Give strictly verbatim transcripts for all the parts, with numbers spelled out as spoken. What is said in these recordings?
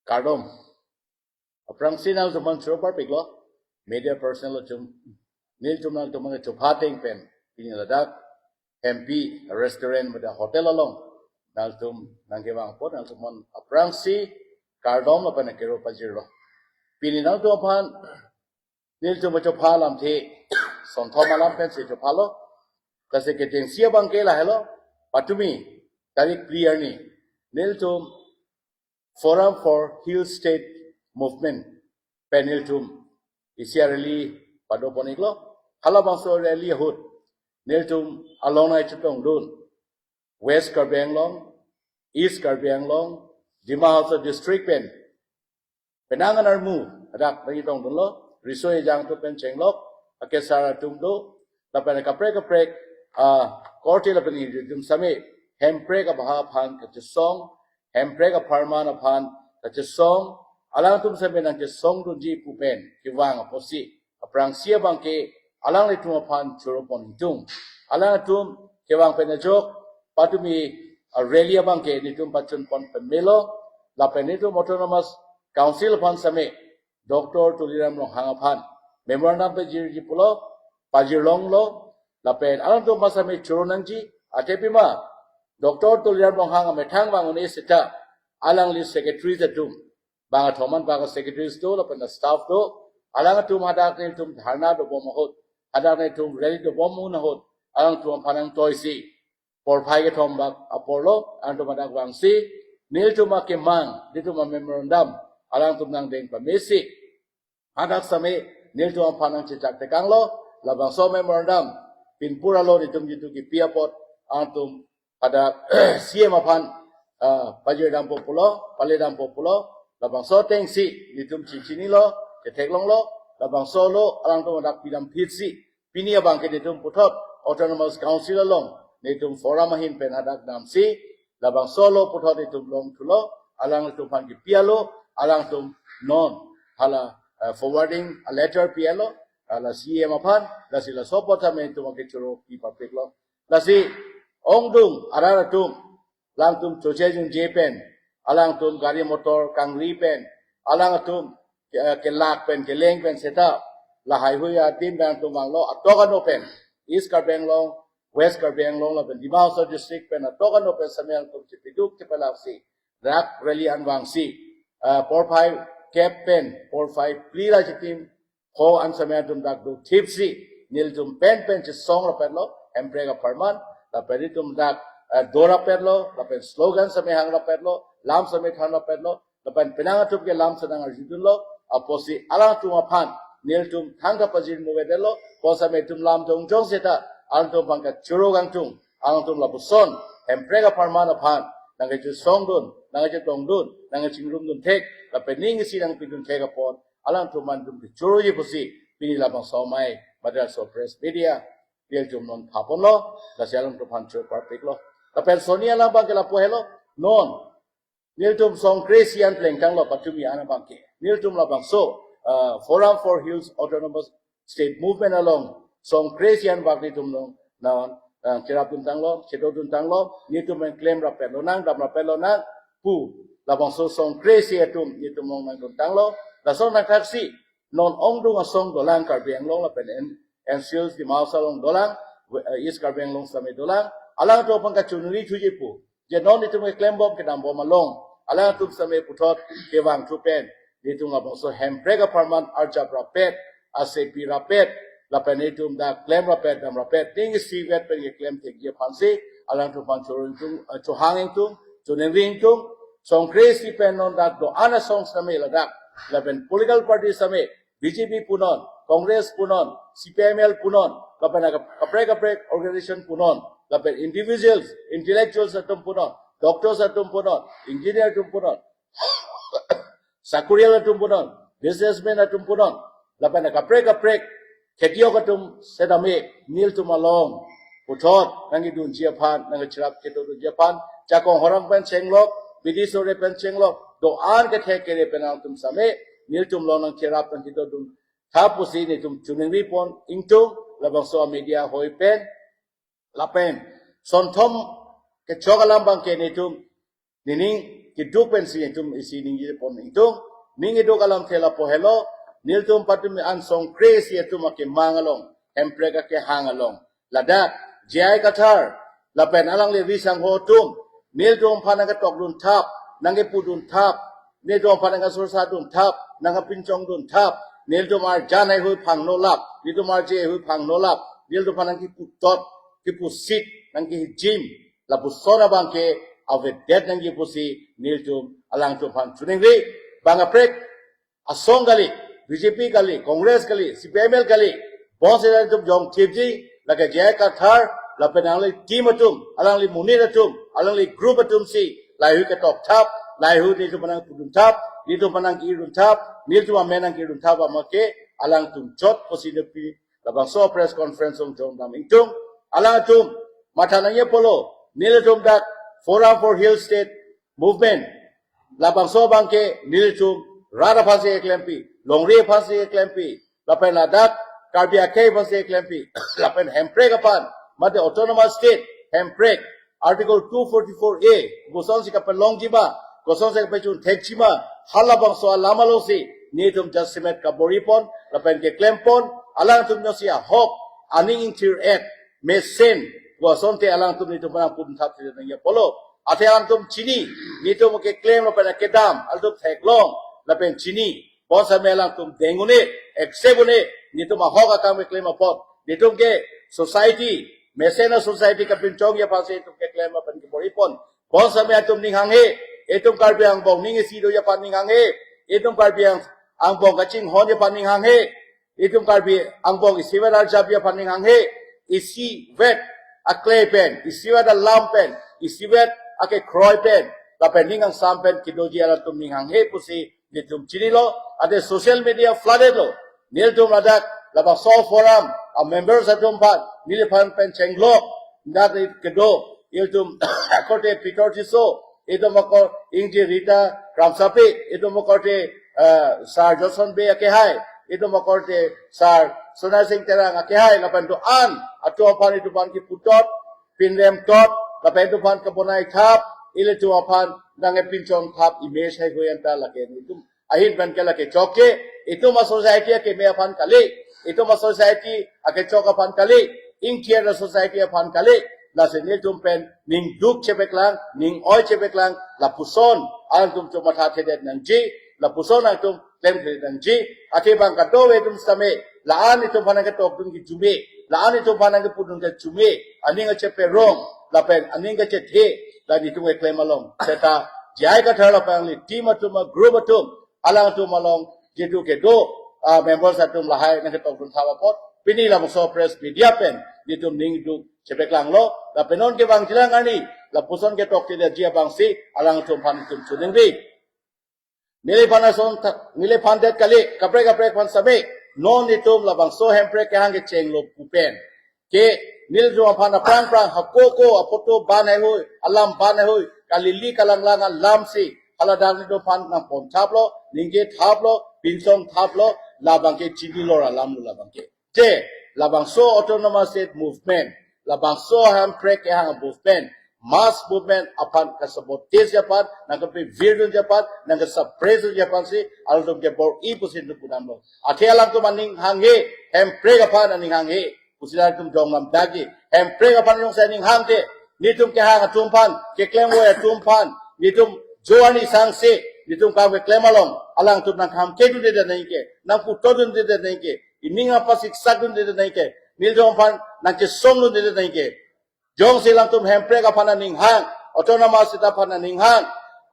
Kardom. Aphrangsi nangtumphan choro parpiklo, media personnel atum, nelitum nangtumphan chopha ateng pen pini ladak Hempi restaurant mate hotel along nangtum nangkevang apot nangtumphan aphrangsi kardom lapen akero pajirlo. Pini nangtumphan nelitum chopha alamthe sonthom alam pensi chophalo. Lasi kechengsi abangke lahelo, patumi tarik phli arni nelitum Forum for Hill State Movement pen nelitum isi a-rally padopon-iklo. Halabangso rally ahut nelitum along nangchetongdun West Karbi Anglong, East Karbi Anglong, Dima Hasao District pen penang anarmu hadak nangchetongdunlo, riso ejang atum pen chenglok, akesar atum do, lapen kaprek kaprek, ah, korte lapen ingjir atum same, Hemprek abaha aphan kachesong, Hemprek apharman aphan kachesong, alangtum same nangchesongdunji pu pen kevang apotsi aphrangsi abangke alanglitum aphan choro pon-ikdun. Alangtum kevang pen ajok patumi a-rally abangke nelitum pachun pon pemelo, lapen nelitum Autonomous Council aphan same Doctor Tuliram Ronghang aphan memorandum pajirji pulo, pajirlonglo, lapen alangtum aphan same choro nangji, athe pima Doctor Tuliram Ronghang amethang vang un-e seta alangli secretary atum bang athom an bang secretary do lapen staff do, alangtum hadak nelitum dharna dobom ahut, hadak nelitum rally dobom un ahut alangtum aphan nangtoisi porphai kethom bak aporlo, alangtum hadak vangsi nelitum akemang, nelitum a-memorandum alangtum nangdeng pamesi, hadak same nelitum aphan nangchechak tekanglo. Labangso memorandum pinpur alo nelitum jitu kipi apot alangtum hadak C M aphan, ah, pajirdampo pulo, paledampo pulo. Labangso atengsi nelitum chichinilo, chetheklonglo. Labangso alo alangtum hadak pidam phitsi pini abangke nelitum puthot Autonomous Council along nelitum forum ahin pen hadak damsi, labangso alo puthot nelitum longthulo, alangtum aphan kipi alo, alangtum non hala, eh, forwarding a letter pi alo, hala C M aphan, lasi laso apot tame nelitum akechoro pi parpiklo. Lasi ongdung arat atum, alangtum choche jungje pen, alangtum gari motor kangri pen, alangtum ke-, kelak pen, keleng pen seta lahai hui adim pen alangtum vanglo, atok ano pen, East Karbi Anglong, West Karbi Anglong lapen Dima Hasao District pen atok ano pen same alangtum chepiduk chepalaksi dak rally an vangsi, ah, porphai kep pen porphai phli ra chitim ho an same atum dak do thipsi nelitum pen pen chesong rapetlo, Hemprek apharman, lapen nelitum dak, eh, do rapetlo, lapen slogan same hang rapetlo, lam same than rapetlo, lapen penang atum ke lam senang arjudunlo, apotsi alangtum aphan nelitum thangta pajir muvedetlo, ko same itum lam dong jong seta alangtum aphan kachoro kangtung, alangtum lapuson Hemprek apharman aphan nangkachesongdun, nangkachetongdun, nangkachingrumdun thek, lapen ning isi nangpidun thek apot alangtum aphan itum kechoroji pusi pini labangso amei Madras of Press Media nelitum non thaponlo, lasi alangtum aphan choro parpiklo. Lapen soni alam abangke lapu helo, non nelitum song kre-isi an plengtanglo patumi an abangke. Nelitum labangso, ah, Forum for Hills Autonomous State Movement along song kre-isi an bak nelitum along non, ah, cherapduntanglo, chedoduntanglo, nelitum pen klem rapet lonang, dam rapet lonang pu labangso song kre-isi atum nelitum along nangduntanglo. Laso nangthaksi non ongdung asong dolang, Karbi Anglong lapen N-, N C Hills, Dima Hasao along dolang, we-, eh, East Karbi Anglong same dolang, alangtum aphan kachiningri thuji pu, je non itum keklembom kedambom along alangtum same puthot kevang thu pen nelitum labangso Hemprek apharman arjap rapet, asepi rapet, lapen nelitum dak klem rapet, dam rapet, ning isivet pen keklem thekji aphansi alangtum aphan choro ingtung, eh, chohang ingtung, choningri ingtung. Song kre-isi pen non dak do-an asong same ladak, lapen political party same, B J P punon, Congress punon, C P I M L punon, lapen kap-, kaprek kaprek organization punon, lapen individuals, intellectuals atum punon, doctors atum punon, engineer atum punon, sakurial atum punon, businessman atum punon, lapen kaprek kaprek khetiok atum setame nelitum along puthot nangkedunji aphan, nangkecherap kedodunji aphan, Jakong Horang pen chenglok, Bidi Sore pen chenglok, do-an kethek kere pen alangtum same nelitum along nangcherap nangkedodun tha pusi nelitum choningri pon ingtung labangso media hoi pen. Lapen sonthom kechok alam abangke nelitum nening keduk pensi itum isi ningje pon itum, ning keduk alamthe lapu helo, nelitum patumi an songkre si itum akemang along, Hemprek akehang along, ladak J I Kathar lapen alangli ri sangho atum, nelitum aphan nangketokdun thap, nangkepudun thap, nelitum aphan nangkasursadun thap, nangkapinchongdun thap, nelitum arjan haihui phang nolap, nelitum arje haihui phang nolap, nelitum aphan nangkeputot, kepusit, nangkehijim, lapuson abangke avedet nangji pusi nelitum alangtum aphan choningri. Bang kaprek asong kali, B J P kali, Congress kali, C P I M L kali, bonseta itum jongthipji, lake J I Kathar lapen alangli team atum, alangli monit atum, alangli group atum si lahaihui ketok thap, lahaihui nelitum aphan nangpudun thap, nelitum aphan nangke-irdun thap, nelitum amen nangke-irdun thap abangke alangtum chot pusi nepi labangso press conference along jongdam ingtung. Alangtum matha nangji apotlo, nelitum dak Forum for Hill State Movement, labangso abangke nelitum rat aphansi keklempi, longri aphansi keklempi, lapen ladak Karbi akhei aphansi keklempi, lapen Hemprek aphan, mate Autonomous State Hemprek, Article two forty-four A, kosonsi kapalongji ma, kosonsi kapachun thekji ma, halabangso alam alongsi nelitum jasemet kabor-ipon lapen keklempon, alangtum jongsi ahok aning ingthir-et mesen pu asonte alangtum nelitum aphan nangpudun thap si nangji apotlo. Athe alangtum chini, nelitum keklem lapen akedam alangtum theklong lapen chini. Bonseta alangtum deng un-e, accept un-e, nelitum ahok akam keklem apot. Nelitum ke society, mesen a-society kapinchongji aphansi itum keklem lapen kebor-ipon. Bonseta atum ning hanghe, itum Karbi angbong ning isi doji aphan ning hanghe, itum Karbi ang-, angbong kachinghonji aphan ning hanghe, itum Karbi angbong isivet arjapji aphan ning hanghe, isivet akle pen, isivet alam pen, isivet akekroi pen, lapen ning angsam pen kedoji alangtum ning hanghe pusi nelitum chinilo. Athe social media flooded lo. Nelitum ladak labangso forum a-members atum aphan, neliphan pen chenglok, dak kedo, itum akorte Peter Tisso, itum akor Ingti Rita Kramsapi, itum akorte, eh, Sir Johnson Bey akehai, itum akorte Sir Sonal Singh Terang akehai, lapen do-an atum aphan itum aphan keputot, pinrem tot, lapen itum aphan kebonai thap, ilitum aphan nangkepinchong thap image haihui anta lake nelitum ahin pen ke lake chokche, itum a-society akeme aphan kali, itum a-society akechok aphan kali, ingthir a-society aphan kali, lasi nelitum pen ning duk chepeklang, ning oi chepeklang, lapuson alangtum chomatha thedet nangji, lapuson alangtum klemthedet nangji. Athe bang kadokave atum sitame, la-an itum aphan nangketokdun kejume, la-an itum aphan nangkepudun kejume, aning kacheperong, lapen aning kachethe, la nelitum keklem along seta J I Kathar lapen alangli team atum, a-group atum, alangtum along jitu kedo, ah, members atum lahai nangketokdun thap apot, pini labangso press media pen nelitum ning duk chepeklanglo, lapen non kevangjilang arni lapuson ketoktedetji abangsi alangtum aphan nelitum choningri. Neliphan ason tha-, neliphan det kali, kaprek kaprek aphan sitame, non nelitum labangso Hemprek kehang kechenglo pu pen ke nelitum aphan aphrang phrang hako ako apoto ban haihui, alam ban haihui, kalili kalanglang alamsi haladak nelitum aphan nangpon thaplo, ningje thaplo, pinchong thaplo, labangke chinilo ra alamlo labangke. Je, labangso Autonomous State Movement, labangso Hemprek kehang movement, mass movement aphan kasabotage aphan, nangkapevirdunji aphan, nangkasuppressdunji aphansi alangtum kebor-i pusi nelitum pudamlo. Athe alangtum aning hanghe, Hemprek aphan aning hanghe pusi alangtum jonglam dagi. Hemprek aphan jongsi aning hangte, nelitum kehang atum aphan, keklem oi atum aphan, nelitum jo arni sangse, nelitum kam keklem along alangtum nangkhamkedundedet nangji ke, nangputotdundedet nangji ke, ining apasiksakdundedet nangji ke, nelitum aphan nangchesongdundedet nangji ke. Jongsi alangtum Hemprek aphan aning hang, Autonomous State aphan aning hang,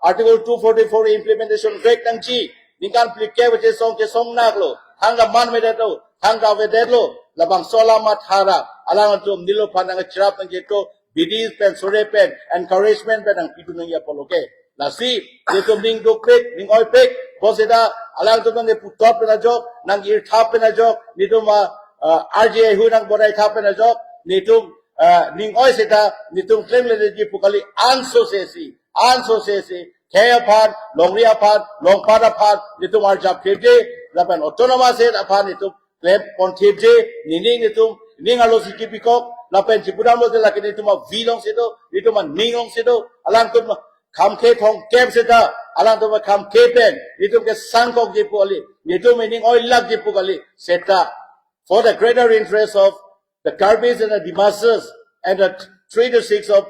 Article two forty-four implementation vek nangji, ningkan phlikep kachesong chesong naklo, thangta manmedetlo, thangta avedetlo, labangso alam mathara alangtum neliphan nangcherap nangji to, bidi pen sore pen, encouragement pen nangpidun nangji apotlo ke. Lasi nelitum ning dukpik, ning oipik, bonseta alangtum nangkeputot pen ajok, nangke-ir thap pen ajok, nelitum a, ah, arje haihui nangbonai thap pen ajok, nelitum, ah, ning oi seta nelitum klemledetji pu kali, ansose si, ansose si, khei aphan, longri aphan, longpat aphan nelitum arjapthipji, lapen Autonomous State aphan nelitum klemponthipji, nening nelitum ning arlosi kipikok, lapen chipudamlote lake nelitum avi alongsi do, nelitum aning alongsi do, alangtum khamkhe thomkep seta, alangtum khamkhe pen, netum kesangkokji pu kali, netum ining oilakji pu kali, seta, for the greater interest of the Karbis and the Dimasas and the three districts of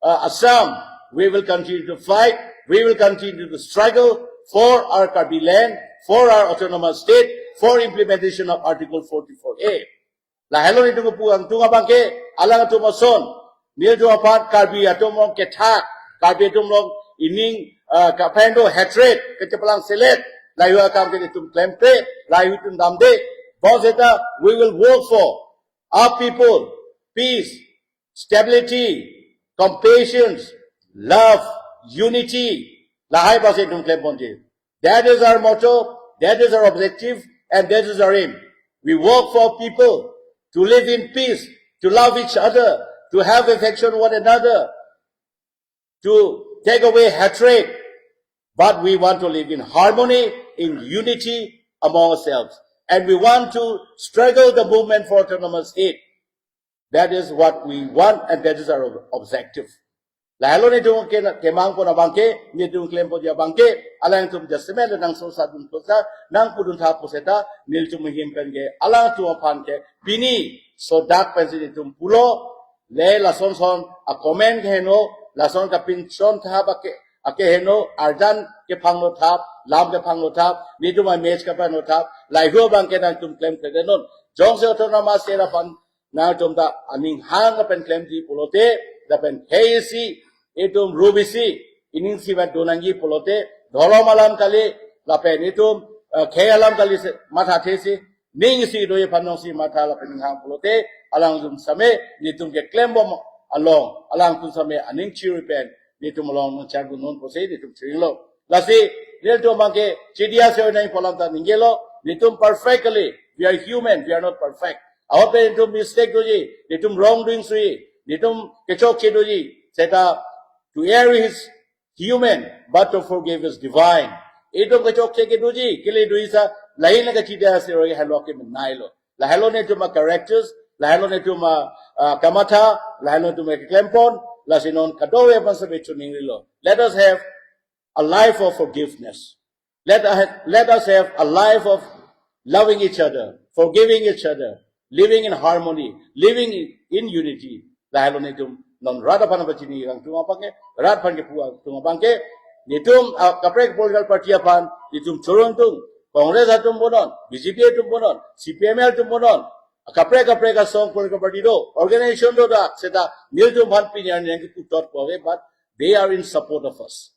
uh, Assam, we will continue to fight, we will continue to struggle for our Karbi land, for our autonomous state, for implementation of Article forty-four A. Lahelo netum pu angtung abangke, alangtum ason, nelitum aphan Karbi atum along kethak, Karbi atum along ining, uh, kapendo hatred, kachepalangselet, lahei akam ke netum klemkle, lahei netum damde, bonseta, we will work for our people, peace, stability, compassion, love, unity. Lahei basi netum klemponji. That is our motto, that is our objective, and that is our aim. We work for people to live in peace, to love each other, to have affection one another, to take away hatred. But we want to live in harmony, in unity among ourselves. And we want to struggle the movement for autonomous state. That is what we want and that is our objective. Lahelo netum ke kemangpon abangke, netum klemponji abangke, alangtum jasemet le nangso sadun kosa, nangpudun tha puseta, nelitum ahin pen ke, alangtum aphan ke, pini, sodak pensi netum pulo, le lasonson, a comment ke heno, lason kapinchon thap ake, ake heno, arjan kephanglo thap, lam kephanglo thap, netum a match kephanglo thap, lahei abangke nangtum klemkledet non. Jongsi autonomous state aphan, nangtum ta aning hang lapen klemji pulote, lapen khei isi, itum rup isi, ining isivet donangji pulote, dhorom alam kali, lapen itum, eh, khei alam kali se, mathathe si, ning isi doji aphan nongsi matha lapen ning hang pulote, alangtum same, netum keklembom along, alangtum same, aning chiri pen, netum along nangchardun non pusi, netum chiringlo. Lasi, nelitum abangke, chidiya se onai pu alam ta ningjelo, netum perfect kali, we are human, we are not perfect. Ahut pen netum mistake doji, netum wrongdoing suji, netum kechokche doji, seta, to err is human, but to forgive is divine. Itum kechokche ke doji, kele doji sa, lahei nangkachidiya se ro halok ke menailo. Lahelo netum a characters, lahelo netum a, ah, kamatha, lahelo netum a keklempon, lasi non kadokave aphan save chuning rilo. Let us have a life of forgiveness. Let us, let us have a life of loving each other, forgiving each other, living in harmony, living in, in unity. Lahelo netum non rat aphan pachini angtung abangke, rat aphan kepu angtung abangke, netum, ah, kaprek political party aphan, netum chorong tung, Congress atum bonon, B J P atum bonon, C P M atum bonon, kaprek kaprek asong political party do, organization do dak, seta, nelitum aphan pini arni nangkeputhot kove, but they are in support of us.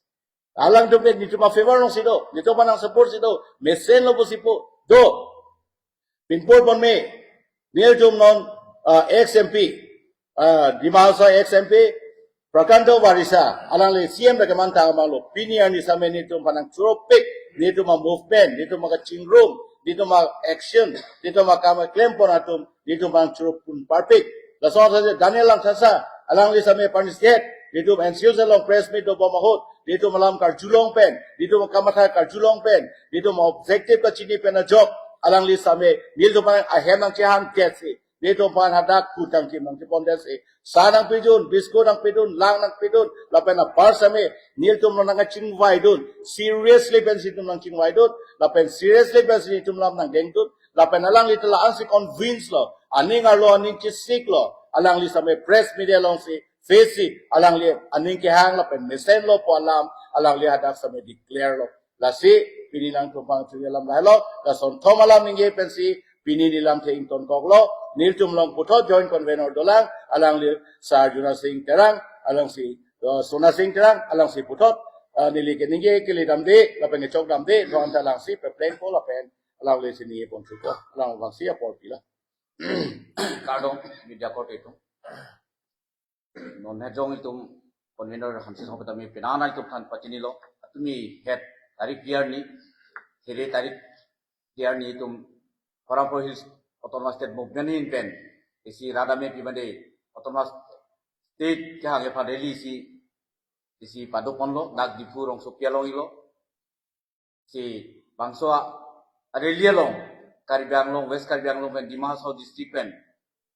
Alangtum ke netum a favor alongsi do, netum aphan nang support si do, mesenlo pusi pu, do. Pinpur ponme, nelitum non, ah, ex M P, ah, Dima Hasao ex M P, Prakanto Varisa, alangli C M dak keman tang amalo, pini arni same netum aphan nangchorongpik, netum a movement, netum a kachingrum, netum a action, netum akam keklempon atum, netum aphan nangchorongpon parpik. Laso asai Daniel Langthasa, alangli same parnicipate, netum N C O C along press meet dobom ahut, netum alam karjulong pen, netum kamatha karjulong pen, netum objective kachini pen ajok, alangli same, nelitum aphan ahem nangchehang kesi, netum aphan hadak kutang kim nangchepon desi, sa nangpidun, biscuit nangpidun, lang nangpidun, lapen apar same, nelitum nangkachingvaidun, seriously pensi netum nangchingvaidun, lapen seriously pensi netum alam nangdengdun, lapen alangli ta la-ansi convince lo, aning arlo aning chesiklo, alangli same press media alongsi, face si, alangli aning kehang lapen mesenlo pu alam, alangli hadak same declare lo. Lasi, pini nangtum aphan churi alam lahelo, lason thom alam ningje pensi, pini neli lamthe ingtonkoklo, nelitum along puthot joint convener dolang, alangli Sar Juna Sing Terang, alangsi, eh, Sona Sing Terang, alangsi puthot, eh, neli keningje kele damde, lapen kechok damde, do-an ta alangsi peplengpo lapen, alangli si ningjeponthupo, alang abangsi apor pilo. Kardom, media korte atum. Non hejong itum convener Hamsi Song petame penang itum aphan pachinilo. Atumi het tarik kli arni, here tarik kli arni itum Khorramphor Hills Autonomous State Movement ahin pen, isi rat amepi mande Autonomous State kehang aphan rally si, isi padoponlo, dak Diphu rongsopi along ilo. Si bangso a, a rally along, Karbi Anglong, West Karbi Anglong pen, Dima Hasao District pen,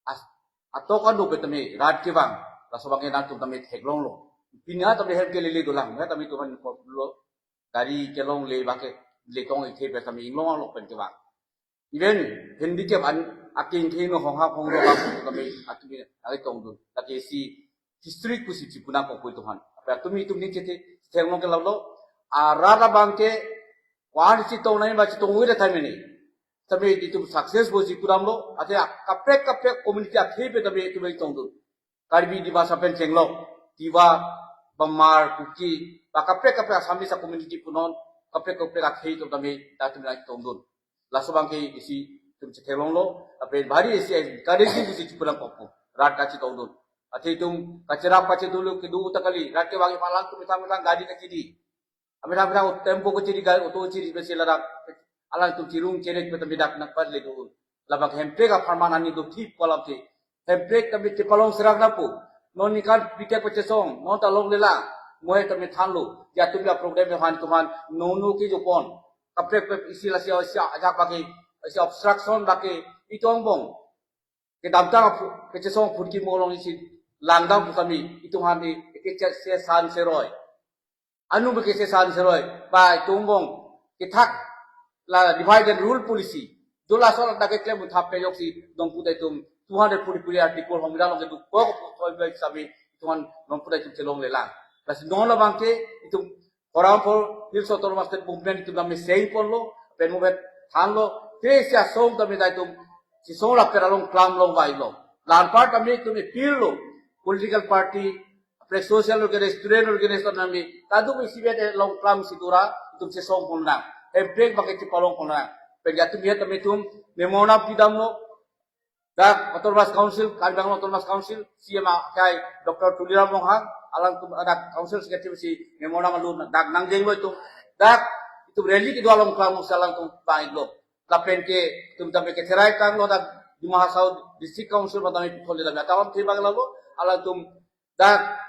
as, atok adu petame rat kevang, laso abangke nangtum tame theklonglo. Pini tame hem kelele dolang, ya tame tuhan lo gari kelongle bake letong ithe pe tame inglong alok pen kevang. Even handicap an akengkhe no hong hap hong rok tame atumi ai tongdun. Lake isi history pusi chipunang kokoi tuhan. Apa atumi itum ning chethe thengno ke lalo. Arat abang ke kwan chitong nai ba chitong wi da tame ni. Tame itum success bo chipudamlo. Ate kaprek kaprek community akhe pe tame itum ai tongdun. Karbi Dimasa pen chenglok, Tiwa, Bamar, Kuki, ba kaprek kaprek Assamese community punon, kaprek kaprek akhei atum tame, ta atum nai tongdun. Laso abang ke isi itum chetheklonglo, ape bari isi encouraging isi chipulang kokpo, rat kachitongdun. Athe itum kacherap kachedulu kedo utakali, rat kevang alang atum methang methang gari kachidi. Amethang amethang tempo kachiri gari auto chiri besi ladak. Alangtum chirung cherek pe tame dak nangpar le do. Labang hemprek apharman ani do thip kolam te. Hemprek tame chepalong serak napo. Non nikan pitek pachesong, non ta longlelang. Mohe tame thanlo. Ya atum ya problem ya han tuman. Nono ke jopon. Kaprek pe isi lasi isi ajak bagi, isi obstruction bagi. Itum angbong kedamtang aphu, kechesong aphu kimo along isi langdam pu tame. Itum han di, kechek sesan seroi. Anu beke sesan seroi, ba itum angbong kethak la divide and rule policy. Dola sol dak keklem uthap pejok si dongpu ta itum two hundred forty-three article hom ira along kedo kok thoi bai sami itum han dongpu ta itum chelonglelang. Lasi non labang ke itum Forum for Hills Autonomous State Movement itum tame seng ponlo, pen movement thanlo, te si asong tame ta itum si song la pera long klam long vai lo. Lan part tame itum appeal lo, political party, apre social organization, student organization nami, kaduk isi bet along klam si dura, itum chesong pon nang. Hemprek bagi chepalong pon nang. Pen ya atum ya tame itum memorandum pidamlo. Dak Autonomous Council, Karbi Anglong Autonomous Council, C M akai Doctor Tuliram Ronghang, alangtum dak Council Secretary si memorandum alun dak nangdenglo itum. Dak itum rally kedo along klam si alangtum bang-iklo. Lapen ke itum tame kecherai tanglo dak Dima Hasao District Council matame puthot le tame atam thibak lalo, alangtum dak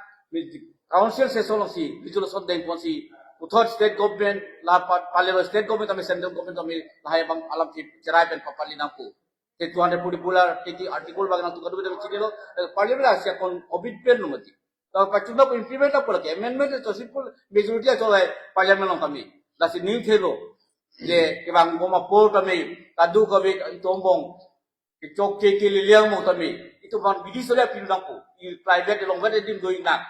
council session along si resolution dengpon si puthot state government la pa-, palelo state government tame central government tame lahai abang alam si cherai pen papali nangpo. Te two hundred forty-four article, article bagi nangtum kaduk kaduk chinilo, parliament la siya kon obit pen lo mati. Tame pachuna ko implement apo lagi, amendment to simple majority acholai parliament along tame. Lasi ning thelo. Je kevang bom apor tame, kaduk kave itum angbong. Kechok ke ke liliang mo tame. Itum bang bidi sole apil nangpo. I private along vet edim doi nang.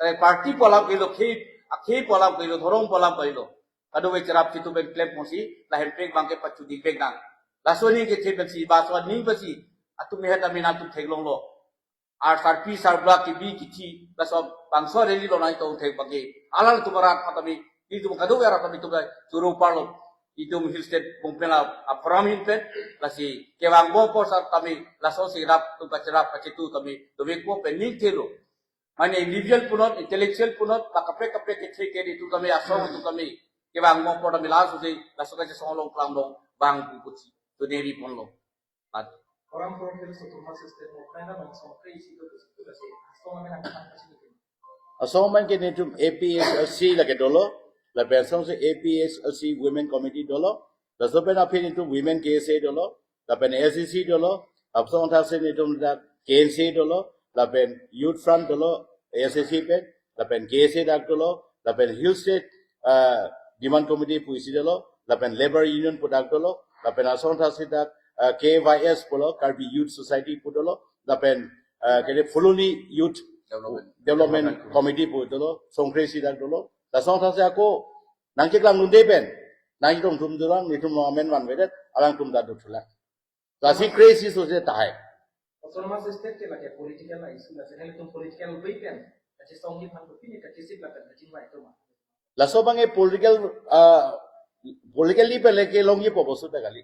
Eh, party pu alam kelo, khei, akhei pu alam kelo, dhorom pu alam kelo. Kadokave cherap chitu pen klem ponsi, la hemprek bang ke pachudi bek nang. Laso ning kethe pensi, ba so ning pensi, atum mehet amin atum theklonglo. Ar sarpi sarbla kebi kithi, laso bangso rally lo nai tong thek bagi. Alangtum arat patami, itum kadokave arat tami itum churu parlo. Itum Hill State Movement a, a forum hin pen, lasi kevang bom apor sar tami, laso si rap tum kacherap kachitu tami, dovek po pen ning thelo. Mane individual punot, intellectual punot, ba kaprek kaprek kethe ke itum tami asong itum tami. Kevang bom apor tami laso si, laso kachesong along klam along, bang bukut si, to devi ponlo. At Forum for Hills Autonomous State Movement along songkre isi do pusi tu kasi. Asong amen akan kasi. Asong amen ke netum A P H L C lake dolo, lapen asong si A P H L C Women Committee dolo, laso pen aphi netum Women K S A dolo, lapen A S D C dolo, asong thak si netum dak K N C dolo, lapen Youth Front dolo, A S D C pen, lapen K S A dak dolo, lapen Hill State, ah, Demand Committee pu isi dolo, lapen Labour Union pu dak dolo, lapen asong thak si dak, ah, K Y S pulo, Karbi Youth Society pu dolo, lapen, ah, kede Phuloni Youth Development, Development Committee pu dolo, songkre isi dak dolo, la asong thak si ako, nangcheklang dunde pen, nangcheklang tum dulang, netum lo amen vanvedet, alangtum ta dothulang. Lasi crazy sose tahai. Autonomous state ke lake political la issue la, sehel tum political weapon. Kachi song hi phan ko pini kachi sip la kan kachi mai to ma. Laso bang e political, ah, politically pele ke longji po bosu ta kali.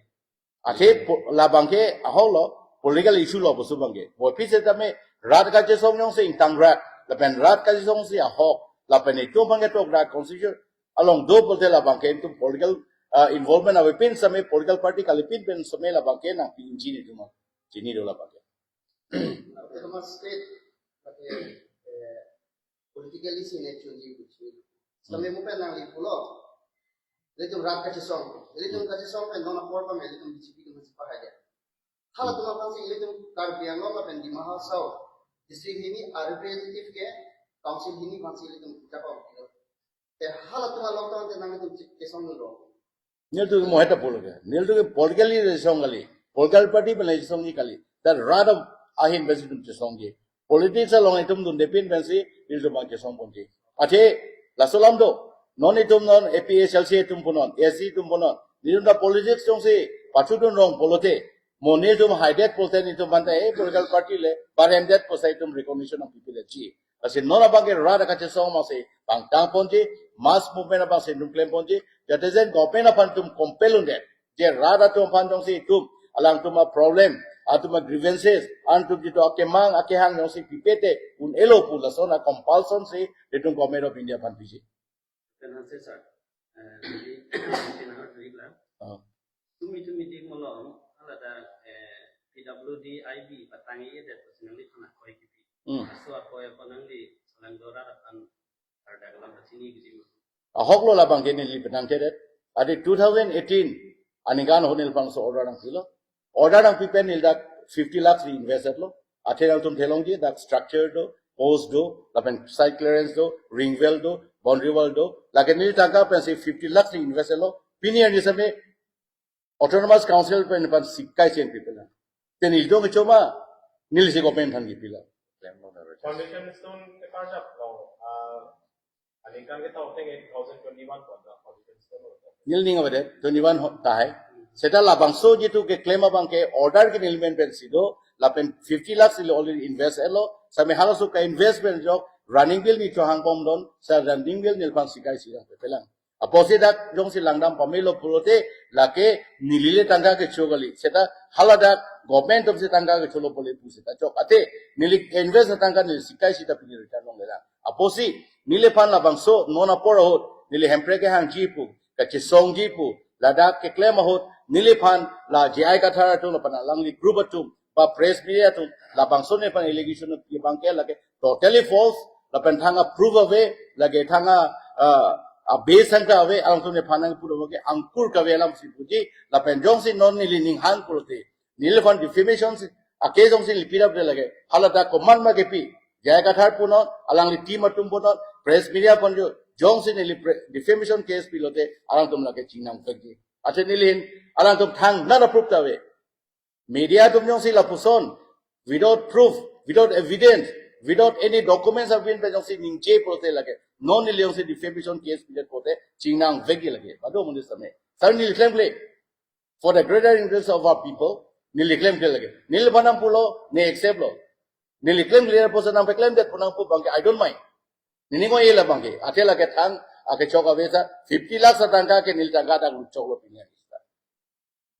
Athe po-, labang ke ahok lo, political issue lo bosu bang ke. Bo pise tame rat kachesong jongsi ingtang rat, lapen rat kachesong si ahok, lapen itum bang ke tok rat constitution, along do pulote labang ke itum political, ah, involvement ave pin same political party kali pin pen same labang ke nangpi inchini itum chini do labang ke. Autonomous state, eh, politically sine chunji kuchi. Same mo pen nangli pulo. Ilitum rat kachesong. Ilitum kachesong pen non apor kami ilitum B J P tum masih pahai dia. Hala tum apang si ilitum Karbi Anglong lapen Dima Hasao district hini a representative ke Council hini council itu jaga itu. Te halatum along tang te nangtum cek kesong dulu. Nelitum ke moheta pulo ke. Nelitum ke political leader song kali. Political party pen song ji kali. That radam ahin pensi itum chesong ji. Politics along itum dundepin pensi nelitum bang chesong ponji. Athe laso alam do. Non itum non A P H L C itum punon, A C itum punon. Nelitum ta politics jongsi pachudun rong pulote. Mo nelitum haidet pulote nelitum aphan ta eh political party le, baremdet pusi itum recognition nangpipeji. Lasi non abang ke rat akachesong abang si pangtang ponji, mass movement abang si itum klem ponji, jate jen government aphan itum compel undet. Je rat atum aphan jongsi itum, alangtum a-problem, atum a-grievances, alanglitum jitu akemang, akehang jongsi pipete, un-elo pu lason a-compulsion si itum Government of India aphan piji. Then answer, sir. Eh, jadi, then how do you plan? Oh. Tumi tumi di molong, alada, eh, P W D I B patang i det, sinang di thana koi kipi. Hmm. Aso akoi apa nang di, salang dora dapan, ada dalam sini gitu. Ahok lo labang ke neli penang kedet. Adi two thousand eighteen, aningkan ahut neliphan so order nangpilo. Order nangpi pen neli dak fifty lakhs ri-invest lo. Athe nangtum theklongji dak structure do, post do, lapen site clearance do, ring wall do, boundary wall do. Lake neli tangka pensi fifty lakhs ri-invest lo. Pini arni same Autonomous Council pen pan sikai chen pipela. Te neli dong choma, neli si government aphan kipilo. Foundation stone ke karjap lo, ah, aningkan ke tau teng eight thousand twenty-one ko da foundation stone lo. Neli ning avedet, twenty-one ho-, tahai. Seta labangso jitu keklem abang ke order ke neli men pensi do, lapen fifty lakhs neli already invest lo, same halaso ka-investment jok, running bill neli chohang bomdon, sa running bill neliphan sikai si lang pepelang. Apotsi dak jongsi langdam pamelo pulote lake neli le tangka kecho kali. Seta haladak government atumsi tangka kecholo pule pu seta chok. Athe neli invest tangka neli sikai seta pini return longlelang. Apotsi neliphan labangso non apor ahut neli Hemprek kehangji pu, kachesongji pu, ladak keklem ahut neliphan la J I Kathar atum lapen alangli group atum ba press media atum labangso nephan allegation pi abang ke lake totally false, lapen thang a-proof ave, lake thang a, ah, a-base angka ave, alangtum nephan nangpuro ke angkur kave alam si puji, lapen jongsi non neli ning hang pulote, neliphan defamation si, a-case jongsi neli pi dap de lake, haladak komat ma kepi, J I Kathar punon, alangli team atum punon, press media pon jo, jongsi neli pre-, defamation case pilote, alangtum lake chingnang vekji. Athe neli hin, alangtum thang nana proof ta ave. Media atum jongsi lapuson, without proof, without evidence, without any documents have been, jongsi ningje pulote lake, non neli jongsi defamation case pidet pulote, chingnang vekji lake. Badu mundi same. Sar neli klemkle. For the greater interest of our people, neli klemkle lake. Neliphan nangpulo, ne accept lo. Neli klemkle apotsi nangpeklemdet pu nangpu abang ke, I don't mind. Neli ngo ye labang ke. Athe lake thang, ake chok ave sa, fifty lakhs atangka ke neli tangka dak lut choklo pini.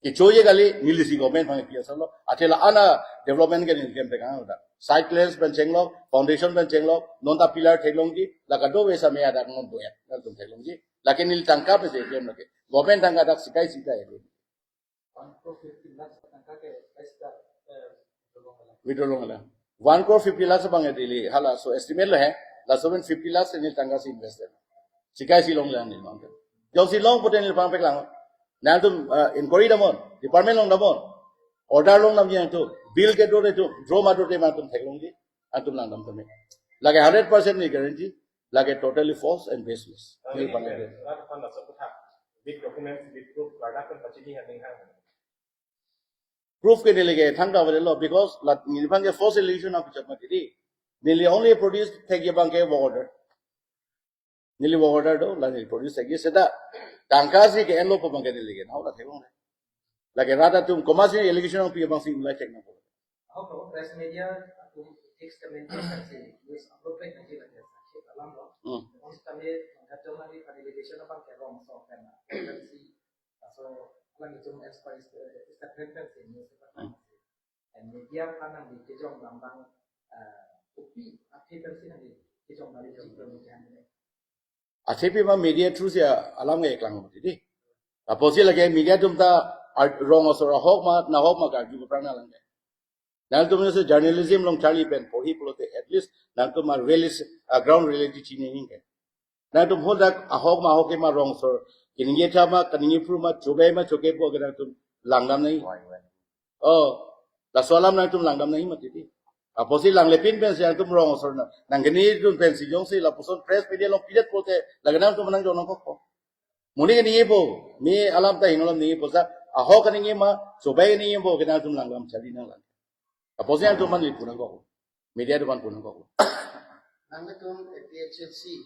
Kechoji kali, neli si government aphan pi asal lo. Athe la-an a-development ke neli klem tekang lo dak. Site clearance pen chenglok, foundation pen chenglok, non ta pillar theklongji, la kadokave same adak non boyat, nangtum theklongji. Lake neli tangka pensi klem lake. Government tangka dak sikai sikai. One crore fifty lakhs tangka ke, eh, withdraw longlelang. One crore fifty lakhs abang ya daily, hala, so estimate lo he, laso pen fifty lakhs neli tangka si invested. Sikai si longlelang neli nangtum. Jongsi long pulote neliphan peklang. Nangtum, uh, inquiry damnon, department along damnon. Order along damji nangtum. Bill kedo de tu, draw ma do de nangtum theklongji. Nangtum langdam tame. Lake hundred percent neli guarantee. Lake totally false and baseless. Neliphan lake. Rat aphan laso aphuthak. With documents, with proof, ladak kan pachini ha ning hang. Proof ke neli ke thangta avelo, because la neliphan ke false allegation nangpichot mati di. Neli only produce thekji abang ke work order. Neli work order do, la neli produce thekji seta. Tangka si ke-enlo pu abang ke neli ke nau la theklong. Lake rat atum komatsi allegation nangpi abang si ulai thek nangpo. Ahok lo, press media atum ethics committee si news upload pek nangji lake sakhi alam lo. Hmm. Once kami ngat jong nangji pada allegation abang ke rongso kan. Kan si, so, alanglitum expert, eh, statement kan si news paper kan si. And media aphan nangli kejong abang, eh, kopi athe pensi nangli kejong abang, kejong abang. Athe pi ma media through si alam ke klang mati di. Apotsi lake media atum ta ar-, rong asor ahok ma, nahok ma karju ke prang alam ke. Nangtum jongsi journalism along charli pen porhi pulote, at least nangtum a realis-, a ground reality chini ning ke. Nangtum hadak ahok ma ahok ke ma rong asor, keningje tha ma, keningje phru ma, chogai ma chogai po ke nangtum langdam nangji. Why, why? Oh, laso alam nangtum langdam nangji mati di. Apotsi langle pin pensi nangtum rong asor na. Nang gini dun pensi jongsi lapuson press media along pidet pulote lake nangtum nang jong nangkokpo. Monit ke ningjepo, me alam ta hingno alam ningjepo sa, ahok kaningje ma, sobai ningjepo, ke nangtum langdam charli nanglang. Apotsi nangtum man li pu nangkok. Media atum man pu nangkok. Nanglitum A P H L C,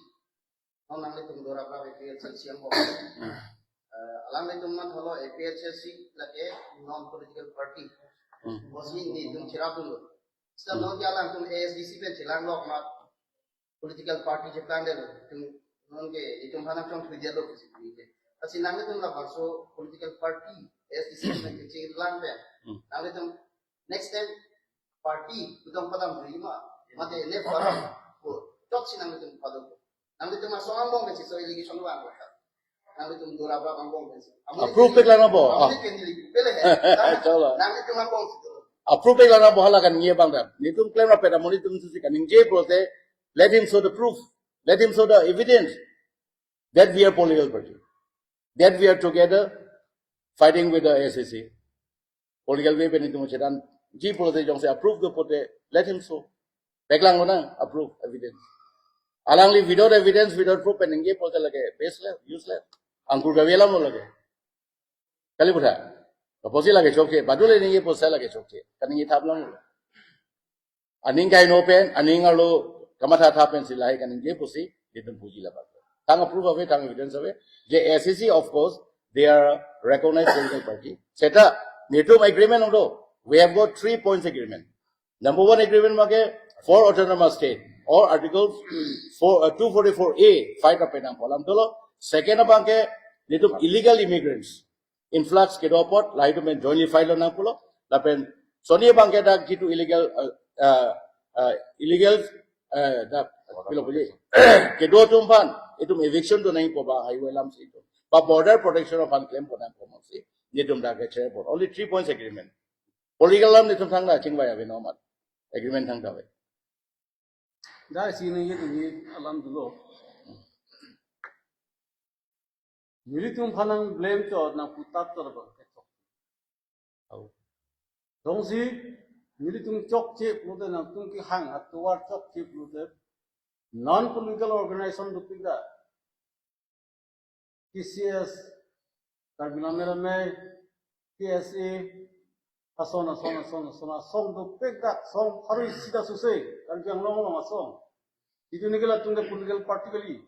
non nanglitum dorap A P H L C angbong. Eh, alanglitum man holo A P H L C lake non political party. Hmm. Apotsi nelitum cherapdunlo. Seta non ke alangtum A S D C pen chelang lok ma political party cheplang detlo. Itum non ke itum aphan nangchongthui detlo pusi pu ke. Lasi nanglitum labangso political party A S D C pen chelang pen. Hmm. Nanglitum next time party kedong padam ri ma. Mate ne para ko. Chotsi nanglitum padam. Nanglitum asong angbong pensi so allegation vang ko. Nanglitum dorap angbong pensi. Approve pek lang nangpo. Approve pek lang nangpo. Approve pek lang nangpo, hala kaningje abang ta. Nelitum klemrap pet, amonit atum si kaningje pulote, let him show the proof. Let him show the evidence that we are political party. That we are together fighting with the A S D C. Political way pen nelitum chethanji pulote jongsi approve do pulote, let him show. Pek lang lo na, approve, evidence. Alangli without evidence, without proof pen ningje pulote lake baseless, useless. Angkur kave alam lo lake. Kali putha. Apotsi lake chokche, badule ningje pulote lake chokche. Kaningje thap lang lo. Aning kaino pen, aning arlo kamatha thap pensi lahai kaningje pusi, nelitum puji labang. Thang approve ave, thang evidence ave. Je A S D C, of course, they are recognized political party. Seta, nelitum agreement along do. We have got three points agreement. Number one agreement abangke four autonomous state or Article four, uh, two forty-four A fight up penang polam dolo. Second abangke nelitum illegal immigrants influx kedo apot, lahai atum pen jointly fight lo nangpulo. Lapen soni abangke dak jitu illegal, uh, uh, uh, illegal, uh, dak pilo puji kedo atum aphan itum eviction do nangpo ba highway alam si itum. Ba border protection aphan klempo nangpo masi. Nelitum dak ke chair board. Only three points agreement. Political alam nelitum thangta chingvai ave nomat. Agreement thangta ave. Dak si ningje ningje alam dolo. Nelitum aphan nang blame chot, nang putap chot abang kechok. Au. Jongsi nelitum chokche pulote, nangtum kehang atovar chokche pulote, non political organization dopik dak. K C S, Karbi Lammet Amei, K S A, ason, ason, ason, ason, asong dopik dak, asong pharo isi ta suse, Karbi Anglong along asong. Itum neke latum ke political party kali.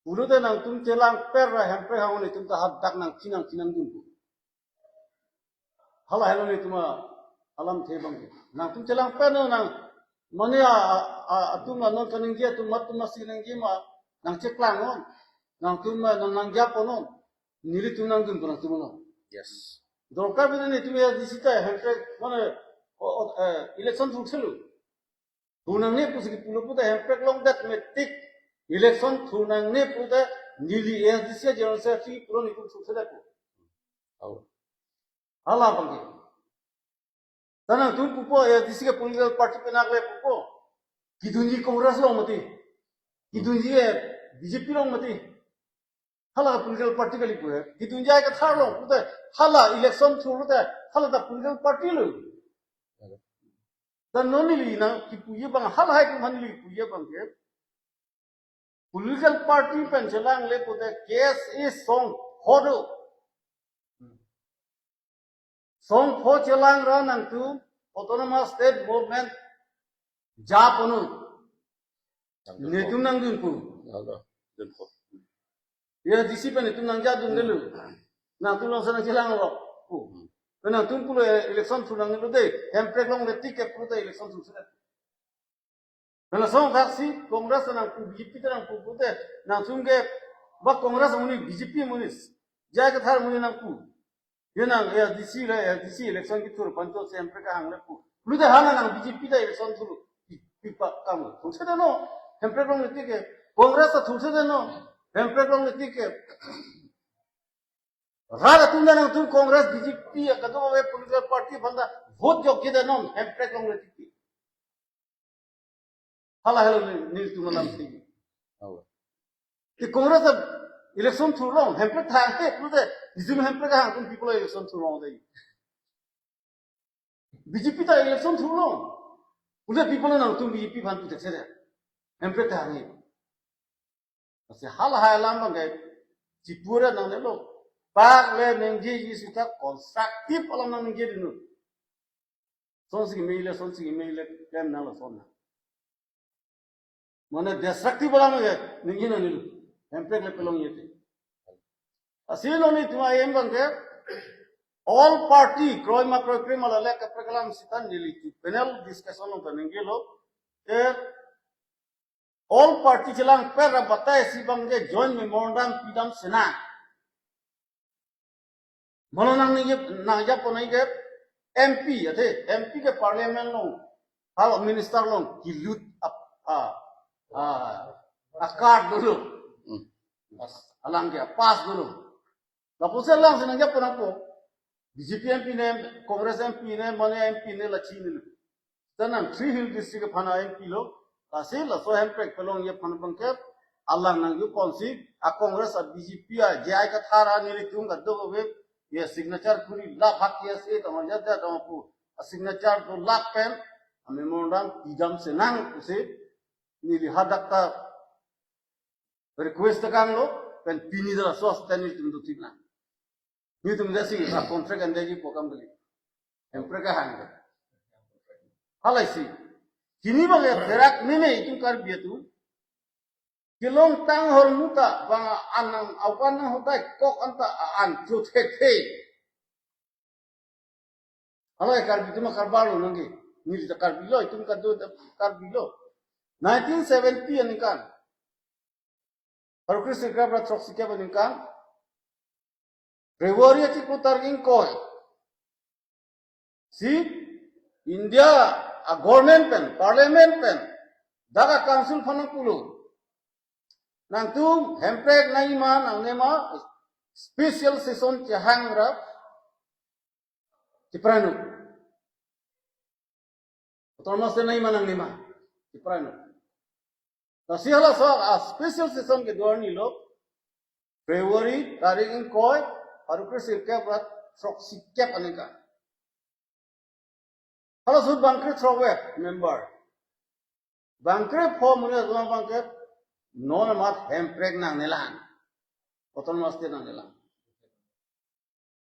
Pulote nangtum chelang per ra Hemprek ahut itum ta hadak nangchinang chinang dun. Hala helo nelitum alamthe abang. Nangtum chelang per non nang. Mane a, a, a, atum la non kaningje atum, atum masi ningje ma nangcheklang non. Nangtum ma nang nangjapon non. Nelitum nangdunpo nangtum non. Yes. Dorkar bidi nelitum A S D C ta Hemprek mane o, o, eh, election thurthelo. Thur nangne pusi kipulo puta Hemprek longdet metik election thur nangne puta neli A S D C General Secretary pulo nelitum thurthedetpo. Au. Hala abangke. Ta nangtum pupo A S D C ke political party penang le pupo. Kidunji Congress along mati. Kidunji, eh, B J P along mati. Hala political party kali pu he. Kidunji J I Kathar along puta hala election thurlote hala ta political party lo. Dan non neli nang kipuji abang, halahai atum aphan neli kipuji abangke political party pen chelangle puta K S A song pho do. Song pho chelang ra nangtum autonomous state movement japon non. Nangdunpo. Netum nangdunpo. Alo, dunpo. A S D C pen netum nangjadundelo. Nangtum alongsi nangchelang lo. Pu. Pen nangtum pulo e-, election thur nangnelo de. Hemprek longle tik ke pulote election thurthedetpo. Pen lason thaksi Congress nangpu, B J P ta nangpu pulote nangtum ke ba Congress amonit, B J P amonit, J I Kathar amonit nangpu. Ye nang A S D C le, A S D C election kethur aphan chotsi Hemprek kehang le pu. Pulote hala nang B J P ta election thur pi, pi pa kam thurthedetnon. Hemprek longle tik ke. Congress ta thurthedetnon. Hemprek longle tik ke. Rat atum ta nangtum Congress, B J P, kadokave political party aphan ta vote jokjedetnon, Hemprek longle tik ke. Hala helo neli, nelitum alamthe. Awa. Ke Congress ta election thurlong, Hemprek thang ke, pulote, nelitum Hemprek kehang atum pi pulo election thurlong dei. B J P ta election thurlong. Pule people nangtum B J P aphan puthek sede. Hemprek ta hanghe. Lasi halahai alam abangke chipura nangnelo. Pak le nangji sita constructive alam nangningje dunnon. Sonsi meile, sonsi meile, klem nanglo son na. Mane destructive alam ke ningje nangnelo. Hemprek le pelongji te. Lasi non itum ahem abangke all party, kroima kroikre ma lale kaprek alam sita nelitum panel discussion along ta ningjelo. E all party chelangpet ra batai si abangke joint memorandum pidam sena. Mane nangningje, nangjapon ke M P athe, M P ke parliament along, halo minister along kilut ap, a, a, a card dolo. Hmm. Alangke pass dolo. Lapusi alangsi nangjapon nangpo. B J P M P ne, Congress M P ne, mane M P ne, la chinine. Tanang Three Hill District aphan a M P lo, lasi laso Hemprek pelongji aphan abangke, alang nangjuponsi, a Congress a B J P a J I Kathar a nelitum kadokave, ye signature kuri laphak ye si tong ja ja tong pu, a signature dolap pen, a memorandum pidam senang pusi, neli hadak ta request ta kanglo, pen pini dala sos ta nelitum dotipnang. Nelitum dasi a contract endeji program kali. Hemprek ahang ke. Halaisi. Pini abangke therak meme itum Karbi atum. Kelongtang ahormu ta bang an nang awan nang hotai kok anta an chu thekthe. Hala Karbi atum akarbaro nangke. Neli ta Karbi lo, itum kado ta Karbi lo. Nineteen seventy aningkan. Pharo kre sirkep ra throksi kep aningkan. February achiklo tarik ingkoi. Si India a government pen, parliament pen, dak a council aphan nangpulo. Nangtum Hemprek nangji ma nangne ma special session chehang ra chiprai non. Autonomous state nangji ma nangne ma chiprai non. Lasi halaso a special session kedo arni lo February tarik ingkoi, pharo kre sirkep ra throksi kep aningkan. Halaso bangkre throkvet member. Bangkre pho amonit atum abangke non amat Hemprek nangnelang. Autonomous state nangnelang.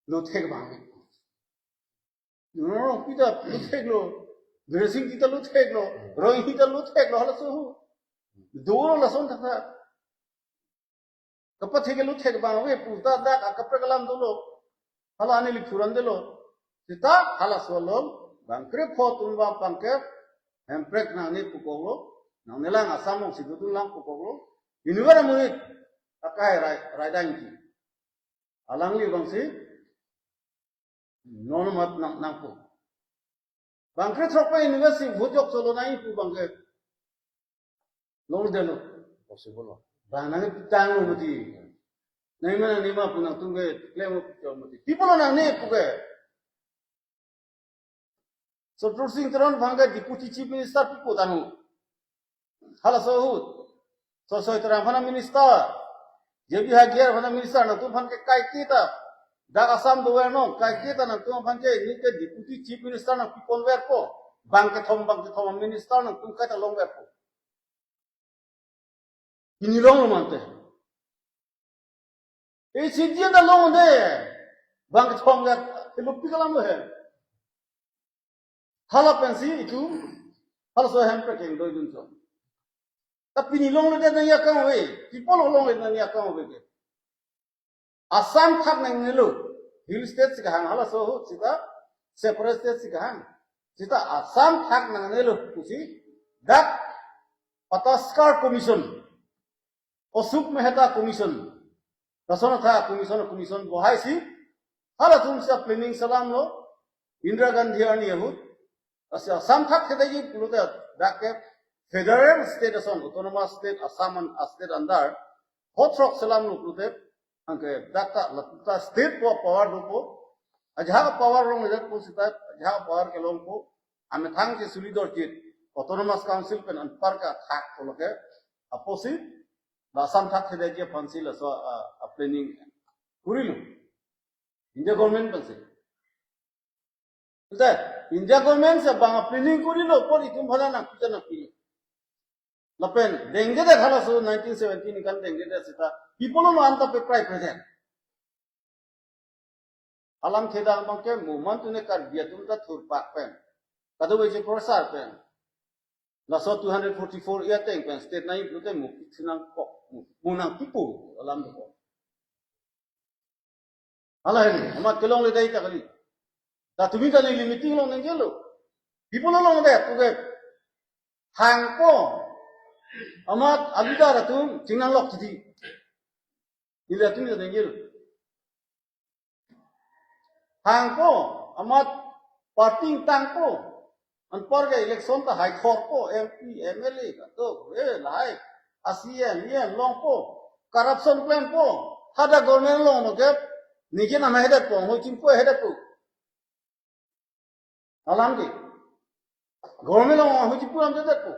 Lothek abang. Rongpi ta lotheklo. Biren Singh ta lotheklo. Roy Inkhai ta lotheklo. Halaso hu. Dolo lason thakthak. Kapathek ke lothek abang ave pu ta dak akaprek alam dolo. Hala ani liphuran dolo. Sita halaso along bangkre pho atum abangke Hemprek nangne pukoklo. Nangnelang Assam alongsi dodunlang pukoklo. Inutvet amonit akai rai, raidangji. Alangli abangsi non amat nang, nangpo. Bangkre throk pen university vote jok solo nangji pu abangke longledetlo. Possible lo. Bang nangpitanglo mati. Nangji ma nangne ma pu nangtum ke claim lo pu mati. People lo nangne pu ke. Chatur Sing Teron abangke Deputy Chief Minister pipo tanglo. Halaso ahut. Sosoi Terang aphan a minister. J B Hagyer aphan a minister, nangtum aphan ke kaike ta. Dak Assam dover non, kaike ta nangtum aphan ke, neke Deputy Chief Minister nangpiponverpo. Bang kethom, bang kethom a minister nangtum kaita longverpo. Pini longlo mante. E si dia ta longde. Bang kethom ya, e lupi kalam lo he. Hala pensi itum, halaso Hemprek kengdoidun chot. Ta pini longledet nangji akam ave, people longledet nangji akam ave ke. Assam thak nangnelo, hill state si kahang, halaso ahut sita separate state si kahang. Sita Assam thak nangnelo pusi dak Pataskar Commission, Ashok Mehta Commission, lason atha commission, commission bohaisi, halatum si planning selamlo, Indira Gandhi arni ahut, lasi Assam thak thekthe pulote dak ke federal state ason, autonomous state, Assam an, a state under, hothrok selamlo pulote, anke dak ta, la ta state po power dopo, ajahak power longledetpo sita, ajahak power kelongpo, amethang si suli dorjit, Autonomous Council pen anparke athak pulo ke, apotsi, la Assam thak thedetji aphansi laso a, a planning kurilo. India government pensi. Betul? India government si bang planning korilo apot itum aphan nangpuja nangpilo. Lapen dengdedet halaso nineteen seventeen ningkan dengdedet seta pi apotlo anta pe prai present. Alam thedang abangke mo mantu ne Karbi atum ta thurpak pen, kadokave cheprosar pen, laso two hundred forty-four A ateng pen state nangji pulote mo pithu nangkok, mo, mo nangpipo alam dokok. Hala hini, amat kelongledet ta kali. Ta tumi ta neli meeting along ningjelo. Pi apotlo longledet, puke hangpo, amat a-leader atum chingnanglok titi. Neli tumi ta ningjelo. Hangpo, amat party ingtangpo. Anparke election ta haikhorpo, M P, M L A, kadokave lahai, a-C E M, E M longpo, corruption klempo, hadak government along no ke, neke nama hedetpo, ho chimpo hedetpo. Alam ke. Government along ho chimpo alam hedetpo.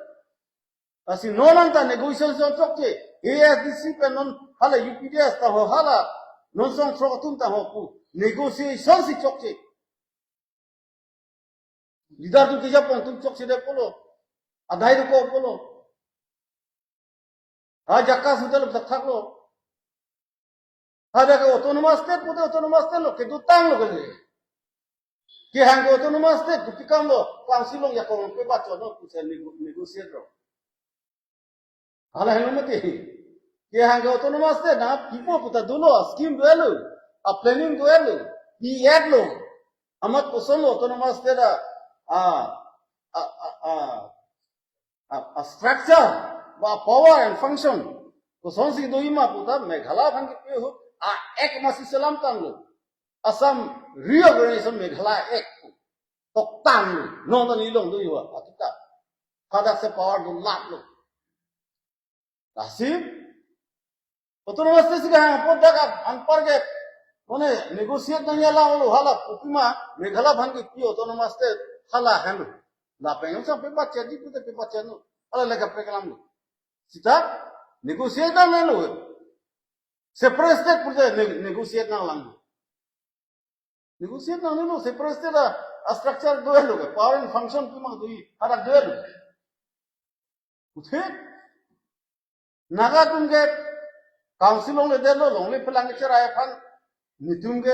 Lasi non anta negotiation chokche, A S D C pen non hala U P D S ta ho hala, non songthrok atum ta ho pu, negotiation si chokche. Leader atum kejapon atum chokchedet pulo. Adai dokok pulo. Ha jaka sudah lo thakthak lo. Hadak ke autonomous state pute autonomous state lo, kedotanglo kali. Kehang ke autonomous state, kopi akam lo, council along jakong pe bacho no, pusi nego-, negotiate lo. Hala helo mati. Kehang ke autonomous state na pi apot puta dolo, scheme do-etlo, a-planning do-etlo, pi-etlo. Amat kosonlo autonomous state a, a, a, a, a, a, a structure, ba power and function kosonsi doji ma puta Meghalaya aphan kipi ahut a-act masi selamtanglo. Assam Reorganization Meghalaya Act toktanglo. Non ta neli long doji wa, atuta. Hadak si power do laplo. Lasi autonomous state si kehang apot dak anparke, mane negotiate nangji alam lo, hala kopima Meghalaya aphan kipi autonomous state hala henlo. Lapen yong sang pe bacha di pute pe bacha no. Hala le kaprek alam lo. Seta negotiate nangnelo. Separate state pute ne-, negotiate nanglang. Negotiate nangnelo, separate state a, a-structure do-etlo ke, power and function pima doji, hadak do-etlo. Pute Naga atum ke council along ledetlo, longle phelang kecherai aphan, netum ke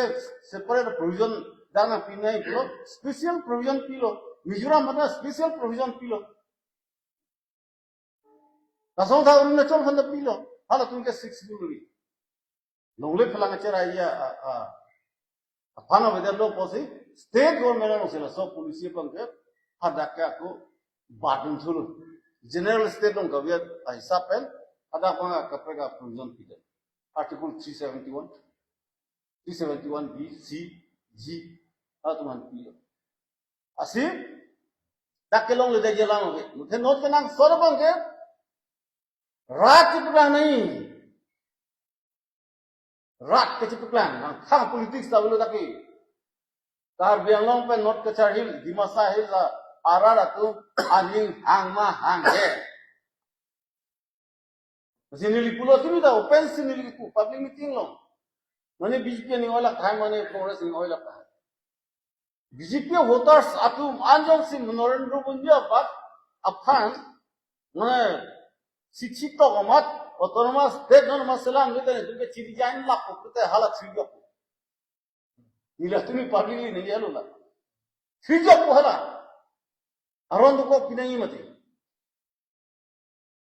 separate provision dak nangpi nangji pulo, special provision pilo, Mizoram aphan special provision pilo. Lason ta Arunachal aphan ta pilo, halatum ke Sixth Schedule ri. Longle phelang kecherai a, a, a, aphan avedetlo pusi, state government alongsi laso policy abangke, hadak ke ako, badun thulo. General state along kave ahisap pen, hadak abang kaprek a-provision pidet. Article three seventy-one, three seventy-one B, C, G, atum aphan pilo. Lasi, dak kelongledetji alam ave. Muthe not kenangsot abangke, rat chepaklang nangji. Rat ke chepaklang, nangkhang politics ta avelo dak ke. Karbi Anglong pen North Cachar Hill, Dimasa Hill la arat atum aning hang ma hanghe. Lasi neli pulo tumi ta open si neli pu public meeting along. Mane B J P aning oilak tahai, mane Congress aning oilak tahai. B J P voters atum anjongsi Narendra Modi abak aphan, mane sixty tok amat autonomous state non amat selam nete, nete chiri jain lap pute hala thrijokpo. Neli tumi publicly neli alo la. Thrijokpo hala. Aron dokok pinangji mati.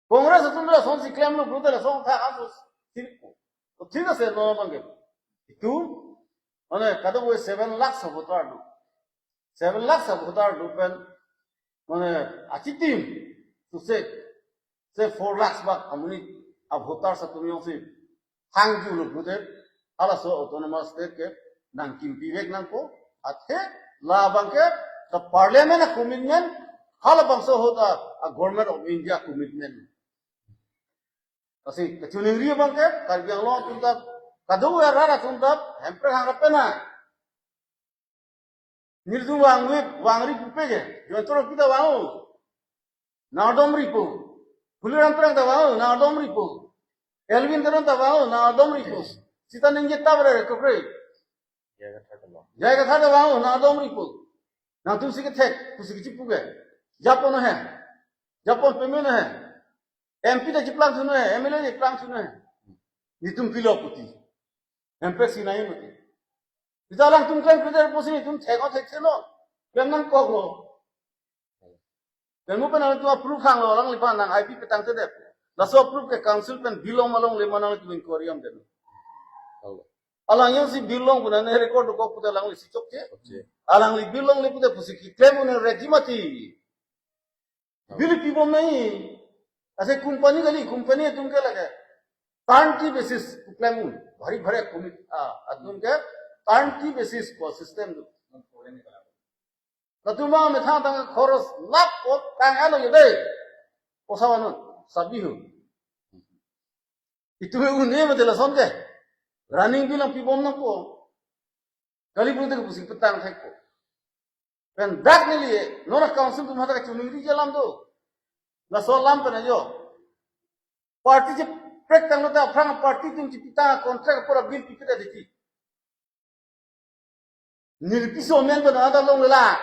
Congress atum lasonsi klemlo pulote lason tha aso sirikpo. To thik ase non abangke. Itum, mane kadokave seven lakhs of voter do. Seven lakhs of voter do pen, mane achitim to say, say four lakhs bak amonit a-voters atum jongsi hangjulo pulote, halaso autonomous state ke nangkimpivek nangpo, athe labangke the parliament a-commitment, halabangso ahut a, a-Government of India commitment. Lasi kachiningri abangke, Karbi Anglong atum ta, kadokave arat atum ta, Hemprek hangra pena. Nelitum vangve, vangri pupe ke, Jayanta Rongpi ta vang-o. Nangdom ripo. Tuliram Terang ta vang-o, nangdom ripo. Elwin Teron ta vang-o, nangdom ripo. Sita ningje ta bre, kokre. J I Kathar ta vang-o, nangdom ripo. Nangtum si kethek, pusi kechipu ke. Japon he. Japon peme he. M P ta chiplang thunon he, M L A chiplang thunon he. Netum pilo puti. M P si nai mati. Bisa alangtum klem klem pusi netum thek-o thekthelo. Klem nangkoklo. Klem mo pen alangtum approve hanglo, alangliphan nang I P petang tedet. Laso approve ke council pen bill long ma longle ma nangtum inquiry damdet. Alang jongsi bill long pu nang record dokok pute alangli si chokche. Chokche. Alangli bill longle pute pusi keklem un-e rejimati. Bill pibom nai. Ase company kali, company atum ke lake turnkey basis keklem un. Bhari bhari commit, ah, atum ke turnkey basis ko system do. Latum amethang tang khoros lap o tang alo yo dei. Posa vannon, sabi ho. Itum un-e mati lason ke. Running bill nangpibom nangpo. Kali pute pusi petang thekpo. Pen dak neli, non a council atum hadak chuningri alam do. Laso alam pen ajo. Party cheprek tanglo ta aphrang party atum chipitang contract apor bill pipedet titi. Neli piso amen pen ada longlelang.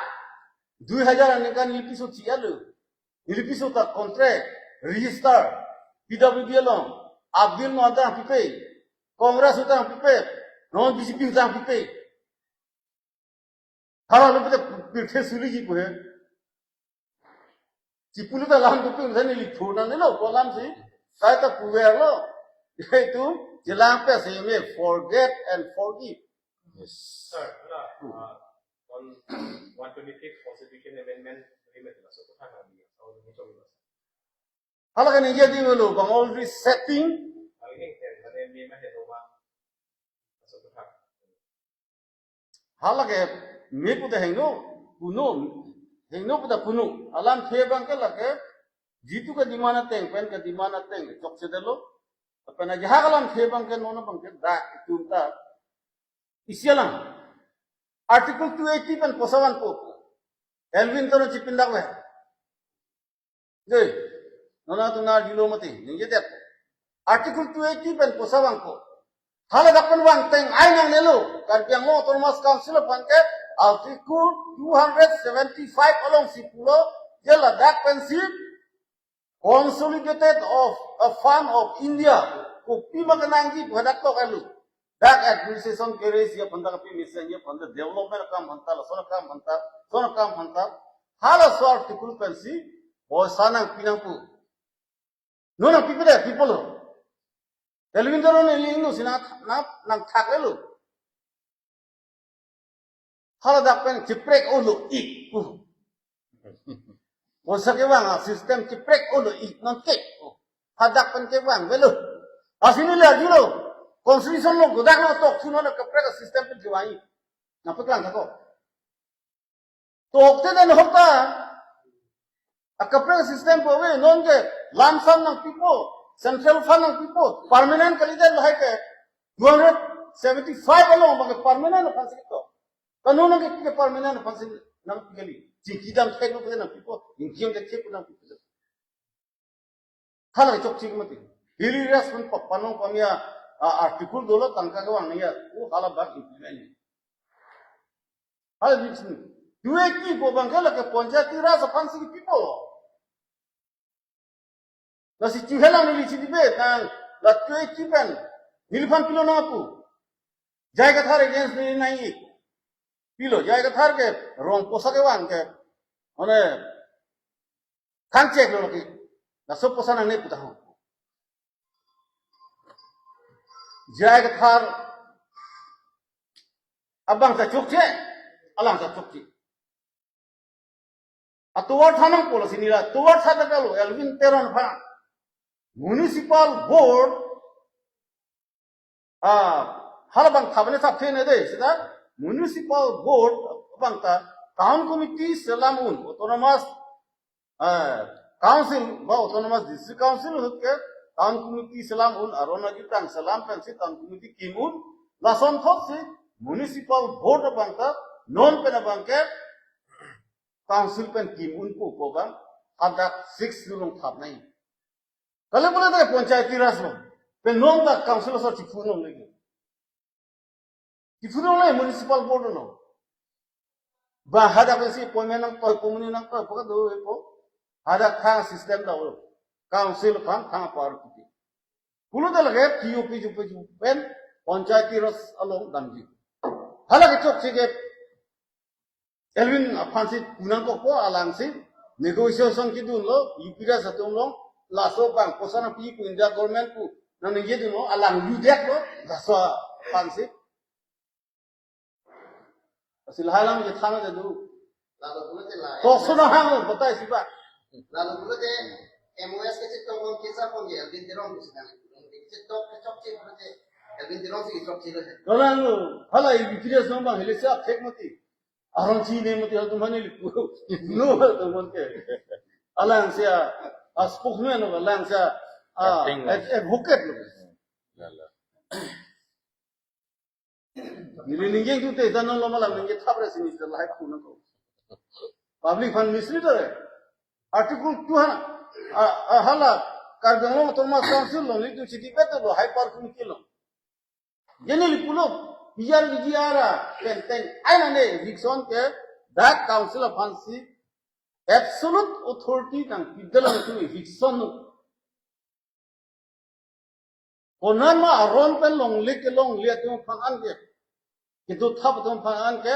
Dui hajar aningkan neli piso chi-etlo. Neli piso ta contract, register, P W D along, abill non ta pipe, Congress ta pipe, non B J P ta pipe. Hala lo pute pirthe suliji pu he. Chipulo ta alam tu pun sani li phuna ne lo, ko alam si. Sai ta puverlo. Itu jelang pe si me forget and forgive. Yes. Sir, na, uh, on one twenty-fifth Constitution Amendment, agreement, na, so, kotha kami, so, ni chomi, sir. Hala kan iya di lo, bang already setting. Kami ni, kan, mana ni mah helo ma. So, kotha. Hala ke me pute hingno, kuno, hingno pute kuno. Alamthe abang ke lake, jitu ke demand ateng, pen ke demand ateng, chokchedetlo. Pen ajahak alamthe abang ke non abang ke dak itum ta. Isi alam. Article two eighty pen posa vanpo. Elwin Teron chipindak ve. Dei, non atum nangdilo mati, ningjedet. Article two eighty pen posa vangpo. Hala dak pen vangteng ai nangnelo, Karbi Anglong Autonomous Council aphan ke Article two hundred seventy-five alongsi pulo, je ladak pensi Consolidated of a Fund of India, kopima kenangji pu hadak tok elo. Dak administration kere si aphan ta kapi mesen ye aphan ta development akam aphan ta, lason akam aphan ta, lason akam aphan ta. Halaso article pensi poisa nangpi nangpo. Non nangpipedet, people lo. Elwin Teron neli ingno si nang, nang, nangthaklelo. Hala dak pen cheprek olo ik. Poisa kevang a system cheprek olo ik non ke. Hadak pen kevang avelo. Lasi neli arjulo. Constitution lo godak lo tok thu non kaprek a system pen kevang ik. Nangpaklang thakpo. Tokte den hokta. Akaprek system pu ave, non ke lump sum nangpipo, central fund nangpipo, permanent kalidet lahai ke two hundred seventy-five along abang ke permanent aphansi to. Kanun nang ke permanent aphansi nangpi kali. Chingki dam thek lo ke nangpipo, ingki dam thek lo nangpipo. Hala chokche mati. Daily rest pen pa-, panong pamia, ah, article dolo tangka kevang nangji. O hala bak implement. Hala bichni. Two eighty pu abang ke lake Panchayati Raj aphansi pipo. Lasi chihelang neli chini be tang la two eighty pen. Neliphan pilo nangpu. J I Kathar against neli nai. Pilo, J I Kathar ke rong poisa kevang ke. Mane, thang chek lo lagi. Laso poisa nangne pu tahai. J I Kathar abang ta chokche, alang ta chokche. Atovar tha nangpo lasi neli atovar tha ta kalo, Elwin Teron aphan. Municipal Board, ah, hala abang tha bane thap thene de, seta Municipal Board abang ta Town Committee selam un, Autonomous, ah, Council, ba Autonomous District Council ahut ke Town Committee selam un, aron ajutang selam pensi Town Committee kim un, lason thotsi Municipal Board abang ta non pen abang ke Council pen kim unpo pu abang, hadak six along thap nai. Kali pula ta Panchayati Raj lo. Pen non ta Council asor chiphu longle. Chiphu longle Municipal Board lo. Ba hadak si appointment nangtoi, komuni nangtoi, apot kado-ipo. Hadak thang system dolo. Council aphan thang power kipi. Pulote lake T O P jupe jupe pen Panchayati Raj along damji. Hala kechokche ke Elwin aphansi pu nangkokpo, alangsi negotiation kedunlo, U P D S atum along, laso bang koson api pu, India government pu nangningjedunlo, alang ludeklo, laso aphansi. Lasi lahai alam kethang aja do. Lalu pulote la, Kosona hang, batai si ba. Lalu pulote M O S kachetong along kisa pon ya, Elwin Teron pusi nang. Chetok kechokche pulote Elwin Teron si chokche lo. Kalau hala U P D S nang bang, hile siap thek mati. Aron chine mati, hal tumhan ni lipu. No, hal tumhan ke. Alangsi a, a spokesman lo, alangsi a, a, Acting ad-, advocate lo. Lala. Neli ningje tu te, dan lo malam ningje thap resi ni lahai pu nangkok. Public aphan mislead ore. Article two ha, a, a, hala, Karbi Anglong Autonomous Council along, nelitum chiti beto lo, high power committee along. Jeni li pulo, P R V G R a, pen pen, ai nane, eviction ke, dak council aphansi, absolute authority nangpidetlo nelitum eviction lo. Konat ma aron pen longle kelongle atum aphan an ke, kedo thap atum aphan an ke,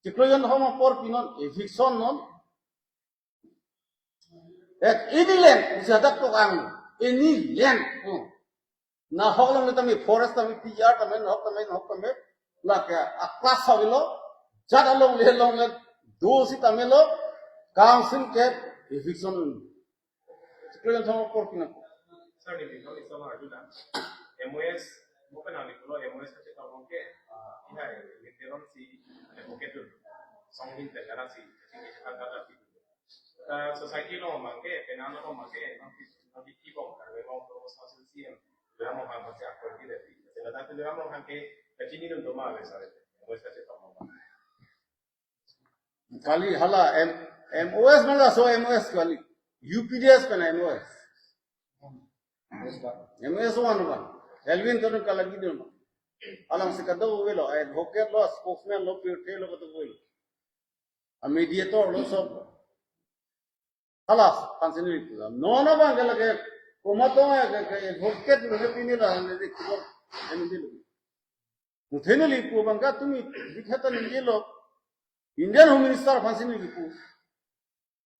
chiklo jon thom apor pinon, eviction non. Ek any land, usi hadak tok ang, any land. Hmm. Nahok along le tame forest tame P R tame, nahok tame, nahok tame. Lake a class avelo, jat along le longle, do sitame lo, council ke eviction. Chiklo jon thom apor pinon. Sir, neli neli sama adu na. M O S, mo pen neli pulo M O S kachetong along ke, ah, ihai, Elwin Teron si advocate dun. Song hin pen kana si, si ni chetong kana si. Ah, society along abang ke, penang along abang ke, nang di, nang di kibong, kan memang terus hasil C M. Dia mau kan pasti aktor kita di. Sila tapi dia mau kan ke, kachinidun doma le sare. M O S kachetong along. Kali hala M-, M O S mana so M O S kali. U P D S pen M O S. M O S one ba. Elwin Teron kalagi dun ba. Alangsi kadokave lo, advocate lo, spokesman lo, pirthe lo, kadokave lo. A mediator lo sob. Hala aphansi neli pu. Non abang ke lake komat tong ke, ke advocate lo, pini la neli pu. Neli pu. Muthe neli pu abang ke tumi dikhe ta neli lo. Indian Home Minister aphansi neli pu.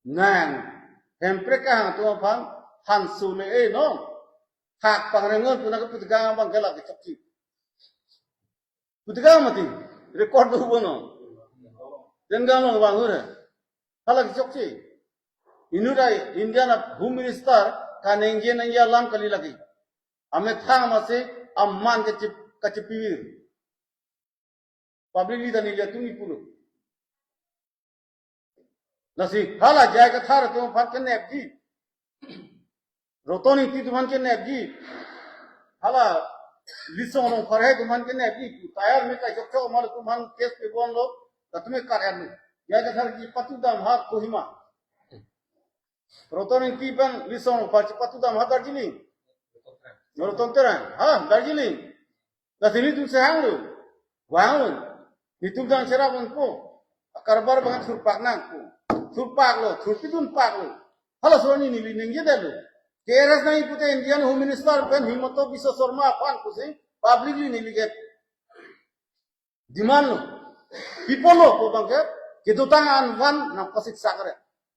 Nang, Hemprek kahang atum aphan, hansu le e non. Hak pangrengon pu nangkepu tegang abang ke lake chokche. Pu tegang mati, record do bo non. Den gang long bang hure. Hala kechokche. Inut ai Indian Home Minister kaningje nangji alam kali lake. Amethang masi aman kachip-, kachipivir. Publicly ta neli atum kipulo. Lasi hala J I Kathar atum aphan kenepji. Roton Engti atum aphan kenepji. Hala Litsong Rongphar atum aphan kenepji. Tayar me kai chokchok amat atum aphan case pebomlo. Tatume kar-en. J I Kathar kepatudam ha Kohima. Roton Engti pen Litsong Rongphar chepatudam ha Darjeeling. Roton Terang, ha, Darjeeling. Lasi nelitum sehang lo. Vang lo. Nelitum dang cherap nangpo. Akarbar abang thurpak nangpo. Thurpak lo, thurpidun pak lo. Hala so neli ningjedetlo. K R S nangji pute Indian Home Minister pen Himanta Biswa Sarma aphan pusi publicly neli ke demand lo. People lo pu abang ke, kedotang an van nangpasiksak re.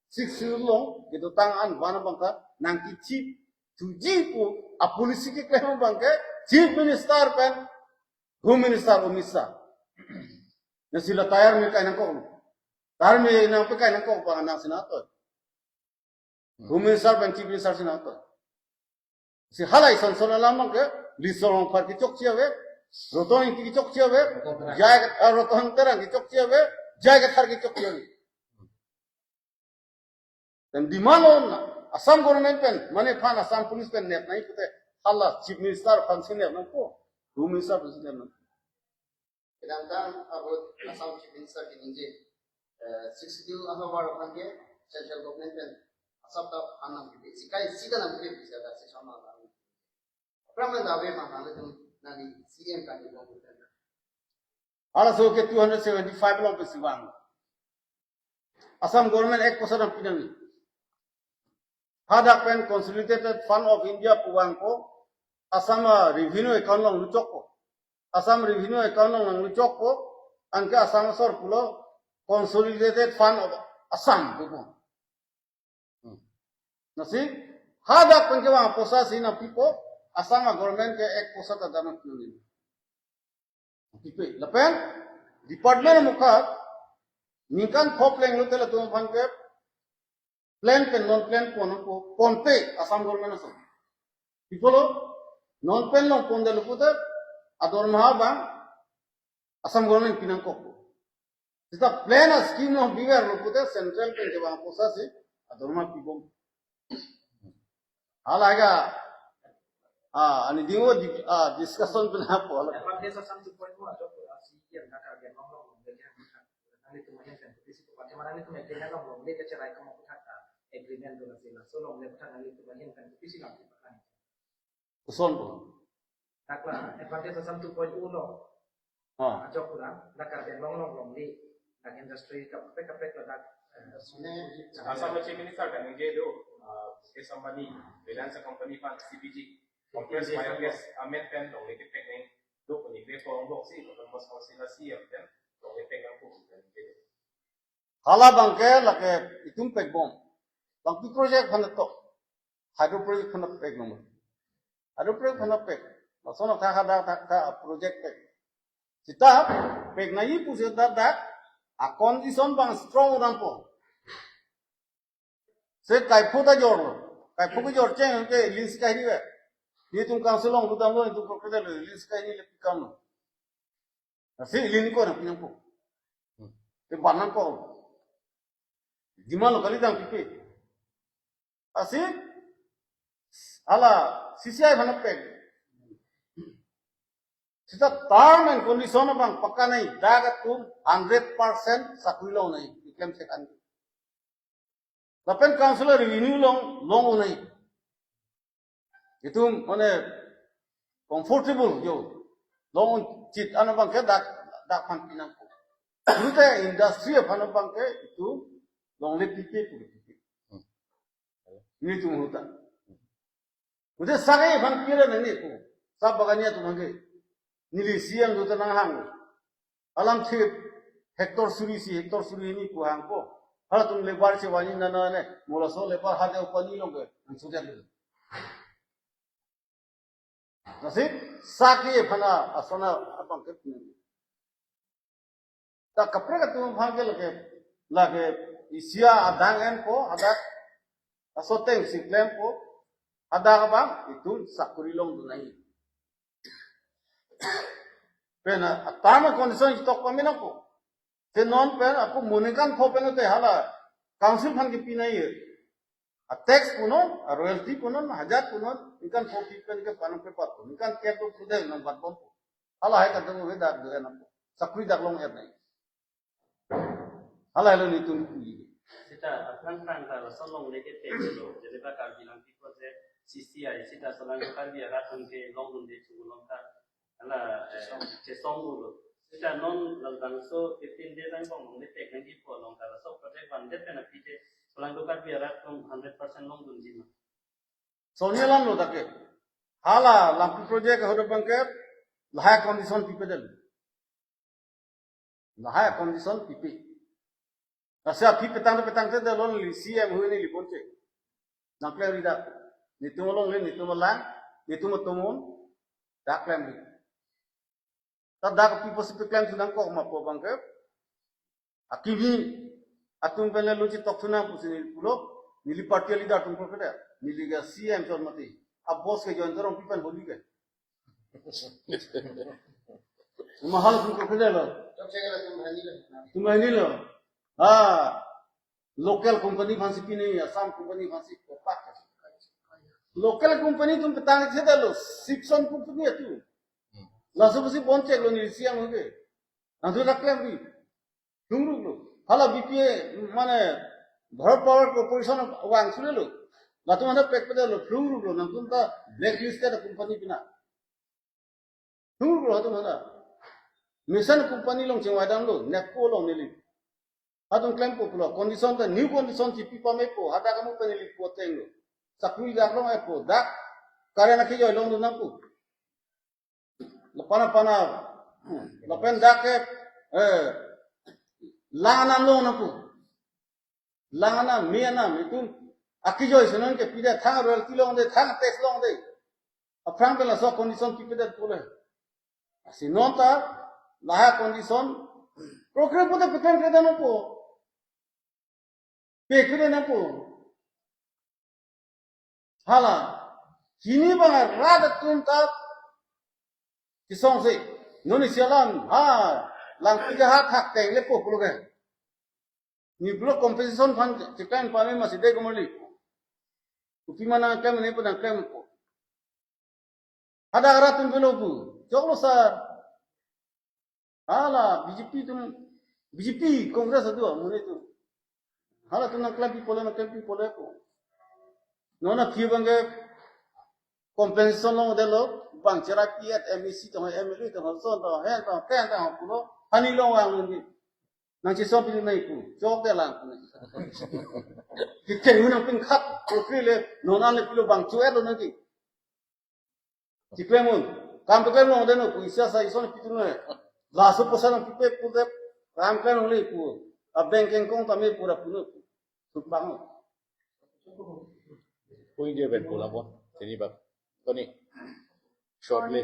Sixth Schedule along, kedotang an van abang ke, nangkechip thuji pu, a policy keklem abang ke, Chief Minister pen, Home Minister Amit Shah. Lasi la tayar me kai nangkok lo. Tayar me nangpekai nangkok abang nangsi nangtoi. Home Minister pen Chief Minister si nangtoi. Si halai son son alam abang ke, Litsong Rongphar kechokche ave, Roton Engti kechokche ave, Roton Terang. J I, ah, Roton Terang kechokche ave, J I Kathar kechokche ave. Then demand lo na, Assam government pen, mane aphan Assam police pen nep nangji pute, hala Chief Minister aphansi nep nangpo, Home Minister aphansi nep nangpo. Kedamtang abot Assam Chief Minister keningje, eh, Sixth Schedule ahavar aphan ke central government pen asap ta aphan nangpipe, sikai sida nangpipe bisa da session ma nang. Aphrang pen dave ma nangtum nangli C M kaningje bom pen. Halaso ke two hundred seventy-five along pensi vang. Assam government ek poisa nangpi nangji. Hadak pen Consolidated Fund of India pu vangpo, Assam a revenue account along luchokpo. Assam revenue account along nangluchokpo, anke Assam asor pulo Consolidated Fund of Assam pupo. Hmm. Lasi, hadak pen kevang apoisa si nangpipo, Assam a government ke ek poisa ta dam nangpi nangji. Pipe. Lapen department amokha ningkan pho plenglo te latum aphan ke plan pen non plan pon po, ponpe Assam government ason. Pi pulo, non plan along pondetlo pute, adormaha abang Assam government pi nangkokpo. Seta plan a scheme along biverlo pute central pen kevang apoisa si adormaha pibom. Hala ke, ah, ani dingvo di, ah, discussion pen hapo hala. Advantage Assam two point one ajok, ah, si yang kata yang ngomong, yang kata. Nanglitum ahin pen kopisi ko, pati mana nanglitum agreement along longle kacherai kamo aphuthak ta agreement do nasi laso longle aphuthak nanglitum ahin pen kopisi lam tipakan. Koson po. Dak la, advantage Assam two point one lo. Ah. Ajok pura, dak Karbi Anglong along longle, dak industry kaprek kaprek ladak, eh, Assam Chief Minister kaningje do, ah, Mukesh Ambani, Reliance company aphan C B G, compressed biogas amen pen longle kepek nangji do pu ningje ko, angbong si Autonomous Council a C E M pen longle pek nangpo pu kaningje do. Hala abang ke lake itum pekbom. Bangpi project aphan to. Hydro project aphan pek nomor. Hydro project aphan pek. Lason tha hada tha, tha project pek. Seta pek nangji pusi dak dak a condition abang strong dampo. Se kaiphu ta jorlo. Kaiphu kejor cheng ke list kahini ve. Netum council along dodamlo, netum korte lo, list kahini le pi kamlo. Lasi link ko nangpi nangpo. Te ban nangpo. Demand lo kali dang pipe. Lasi hala C C I aphan pek. Seta term and condition abang pakka nangji, dak atum hundred percent sakori long nangji, iklem sekan. Lapen council a revenue long, long un-e. Itum mane comfortable jo. Long un-e chit an abang ke dak, dak aphan pi nangpo. Pulote industry aphan abang ke itum longle pipe pu pipe. Netum ahut ta. Pulote sake aphan pira nangji ko. Sap bagania atum aphan ke. Neli C M do ta nanghang. Alam thip hectare suri isi, hectare suri hini pu hangpo. Halatum labour chevanji nana ne, mo laso labour hade upani along ke, nang sudah dulu. Lasi, sake aphan ason abang ke. Ta kaprek atum aphan ke lake, lake isi adang enpo, hadak, laso ateng si klempo, hadak abang, itum sakori longdun nangji. Pen a, a term and condition itok pame nangpo. Te non pen ako mo ningkan pho pen te hala council aphan kipi nangji. A tax punon, a royalty punon, hajat punon, ningkan pho pi pen ke panang pepat po. Ningkan kep do pudet nang bat bompo. Hala hai kadung vedak do nangpo. Sakori dak long-et nangji. Hala lo netum pu. Seta aphrang phrang ta laso longle kepek lo, jeneba Karbi Anglong People Project, C C I, seta laso along Karbi arat atum ke longdunde thu along ta. Hala, eh, chesong lo. Seta non labangso fifteen days angbong longle pek nangji pu along ta laso project vandet pen aphi te laso along Karbi arat atum hundred percent longdunji ma? Sonni alam lo dak ke. Hala lampi project ahut abang ke lahai condition pipedet. Lahai condition pipe. Lasi aphi petang petang te dalon li C M hui ni li ponche. Nangklemri dak. Netum alongle, netum alang, netum atomon, dak klemri. Ta dak aphi pusi peklem thu nangkok ma pu abang ke. Akimi atum pen le lo chetok thu nang pusi neli pulo, neli party leader atum pulo kede. Neli ke C M chot mati. A boss ke Jayanta Rongpi pen holi ke. Mahal atum pulo kede lo. Tum hini lo. Ha. Local company aphansi pi nangji, Assam company aphansi kopak. Local company atum petang sedetlo, Sipson company atum. Laso pusi ponche lo ni siang hoge. Nangtum dak klemri. Lhungruk lo. Hala B P A mane Bharat Power Corporation vang sule lo. Latum aphan pekpedetlo, lhungruk lo. Nangtum ta blacklisted company pina. Lhungruk lo latum aphan. Mesen company along chingvai damlo, NEEPCO along neli. Hatum klempo pulo, condition ta new condition chipi pamepo, hadak amu pen ili po ateng lo. Sakuri dak long-epo, dak current akejoi longdun nangpo. Lapen apana, lapen dak ke, eh, lang anam long nangpo. Lang anam, me anam, itum akejoi si non ke pida, thang royalty longde, thang tax longde. Aphrang pen laso condition pipedet pule. Lasi non ta lahai condition, program pute pekan kre nangpo. Pe kre nangpo. Hala, hini bang rat atum ta kesongsi, non isi alam, ha, Langpi ke hat hak teng lepo pulo ke. Ni pulo compensation fund chikan pame masi de gomoli. Kopi ma nangklem, ne pu nangklempo. Hadak rat atum pulo pu. Choklo sir. Hala, B J P atum, B J P, Congress adu, amonit atum. Halatum nangklempi pule, nangklempi pulepo. Non aphi bang ke compensation longdetlo, bang chera P F, M A C tong, M L A tong, son tong, hen tong, ten tong, pulo, hani longvang nangji. Nangchesong pini nangpu, chokde lang pu. Kitheng hu nangpinkhat, kukri le, non an le pilo bang chu-etlo nangji. Chiklem un, kam keklem longde no pu, isi asai ison pitu ne. Laso poisa nangpipe pudet, kam klem longle pu. Abeng kengkong tame pura puno pu. Sukbang no. Puing je ben pula pon, sini bak. Tony, shortly.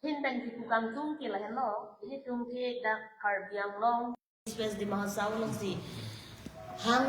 Hin pen kipu kangtung ke lahenlo, ilitum ke dak Karbi Anglong, West Dima Hasao alongsi hang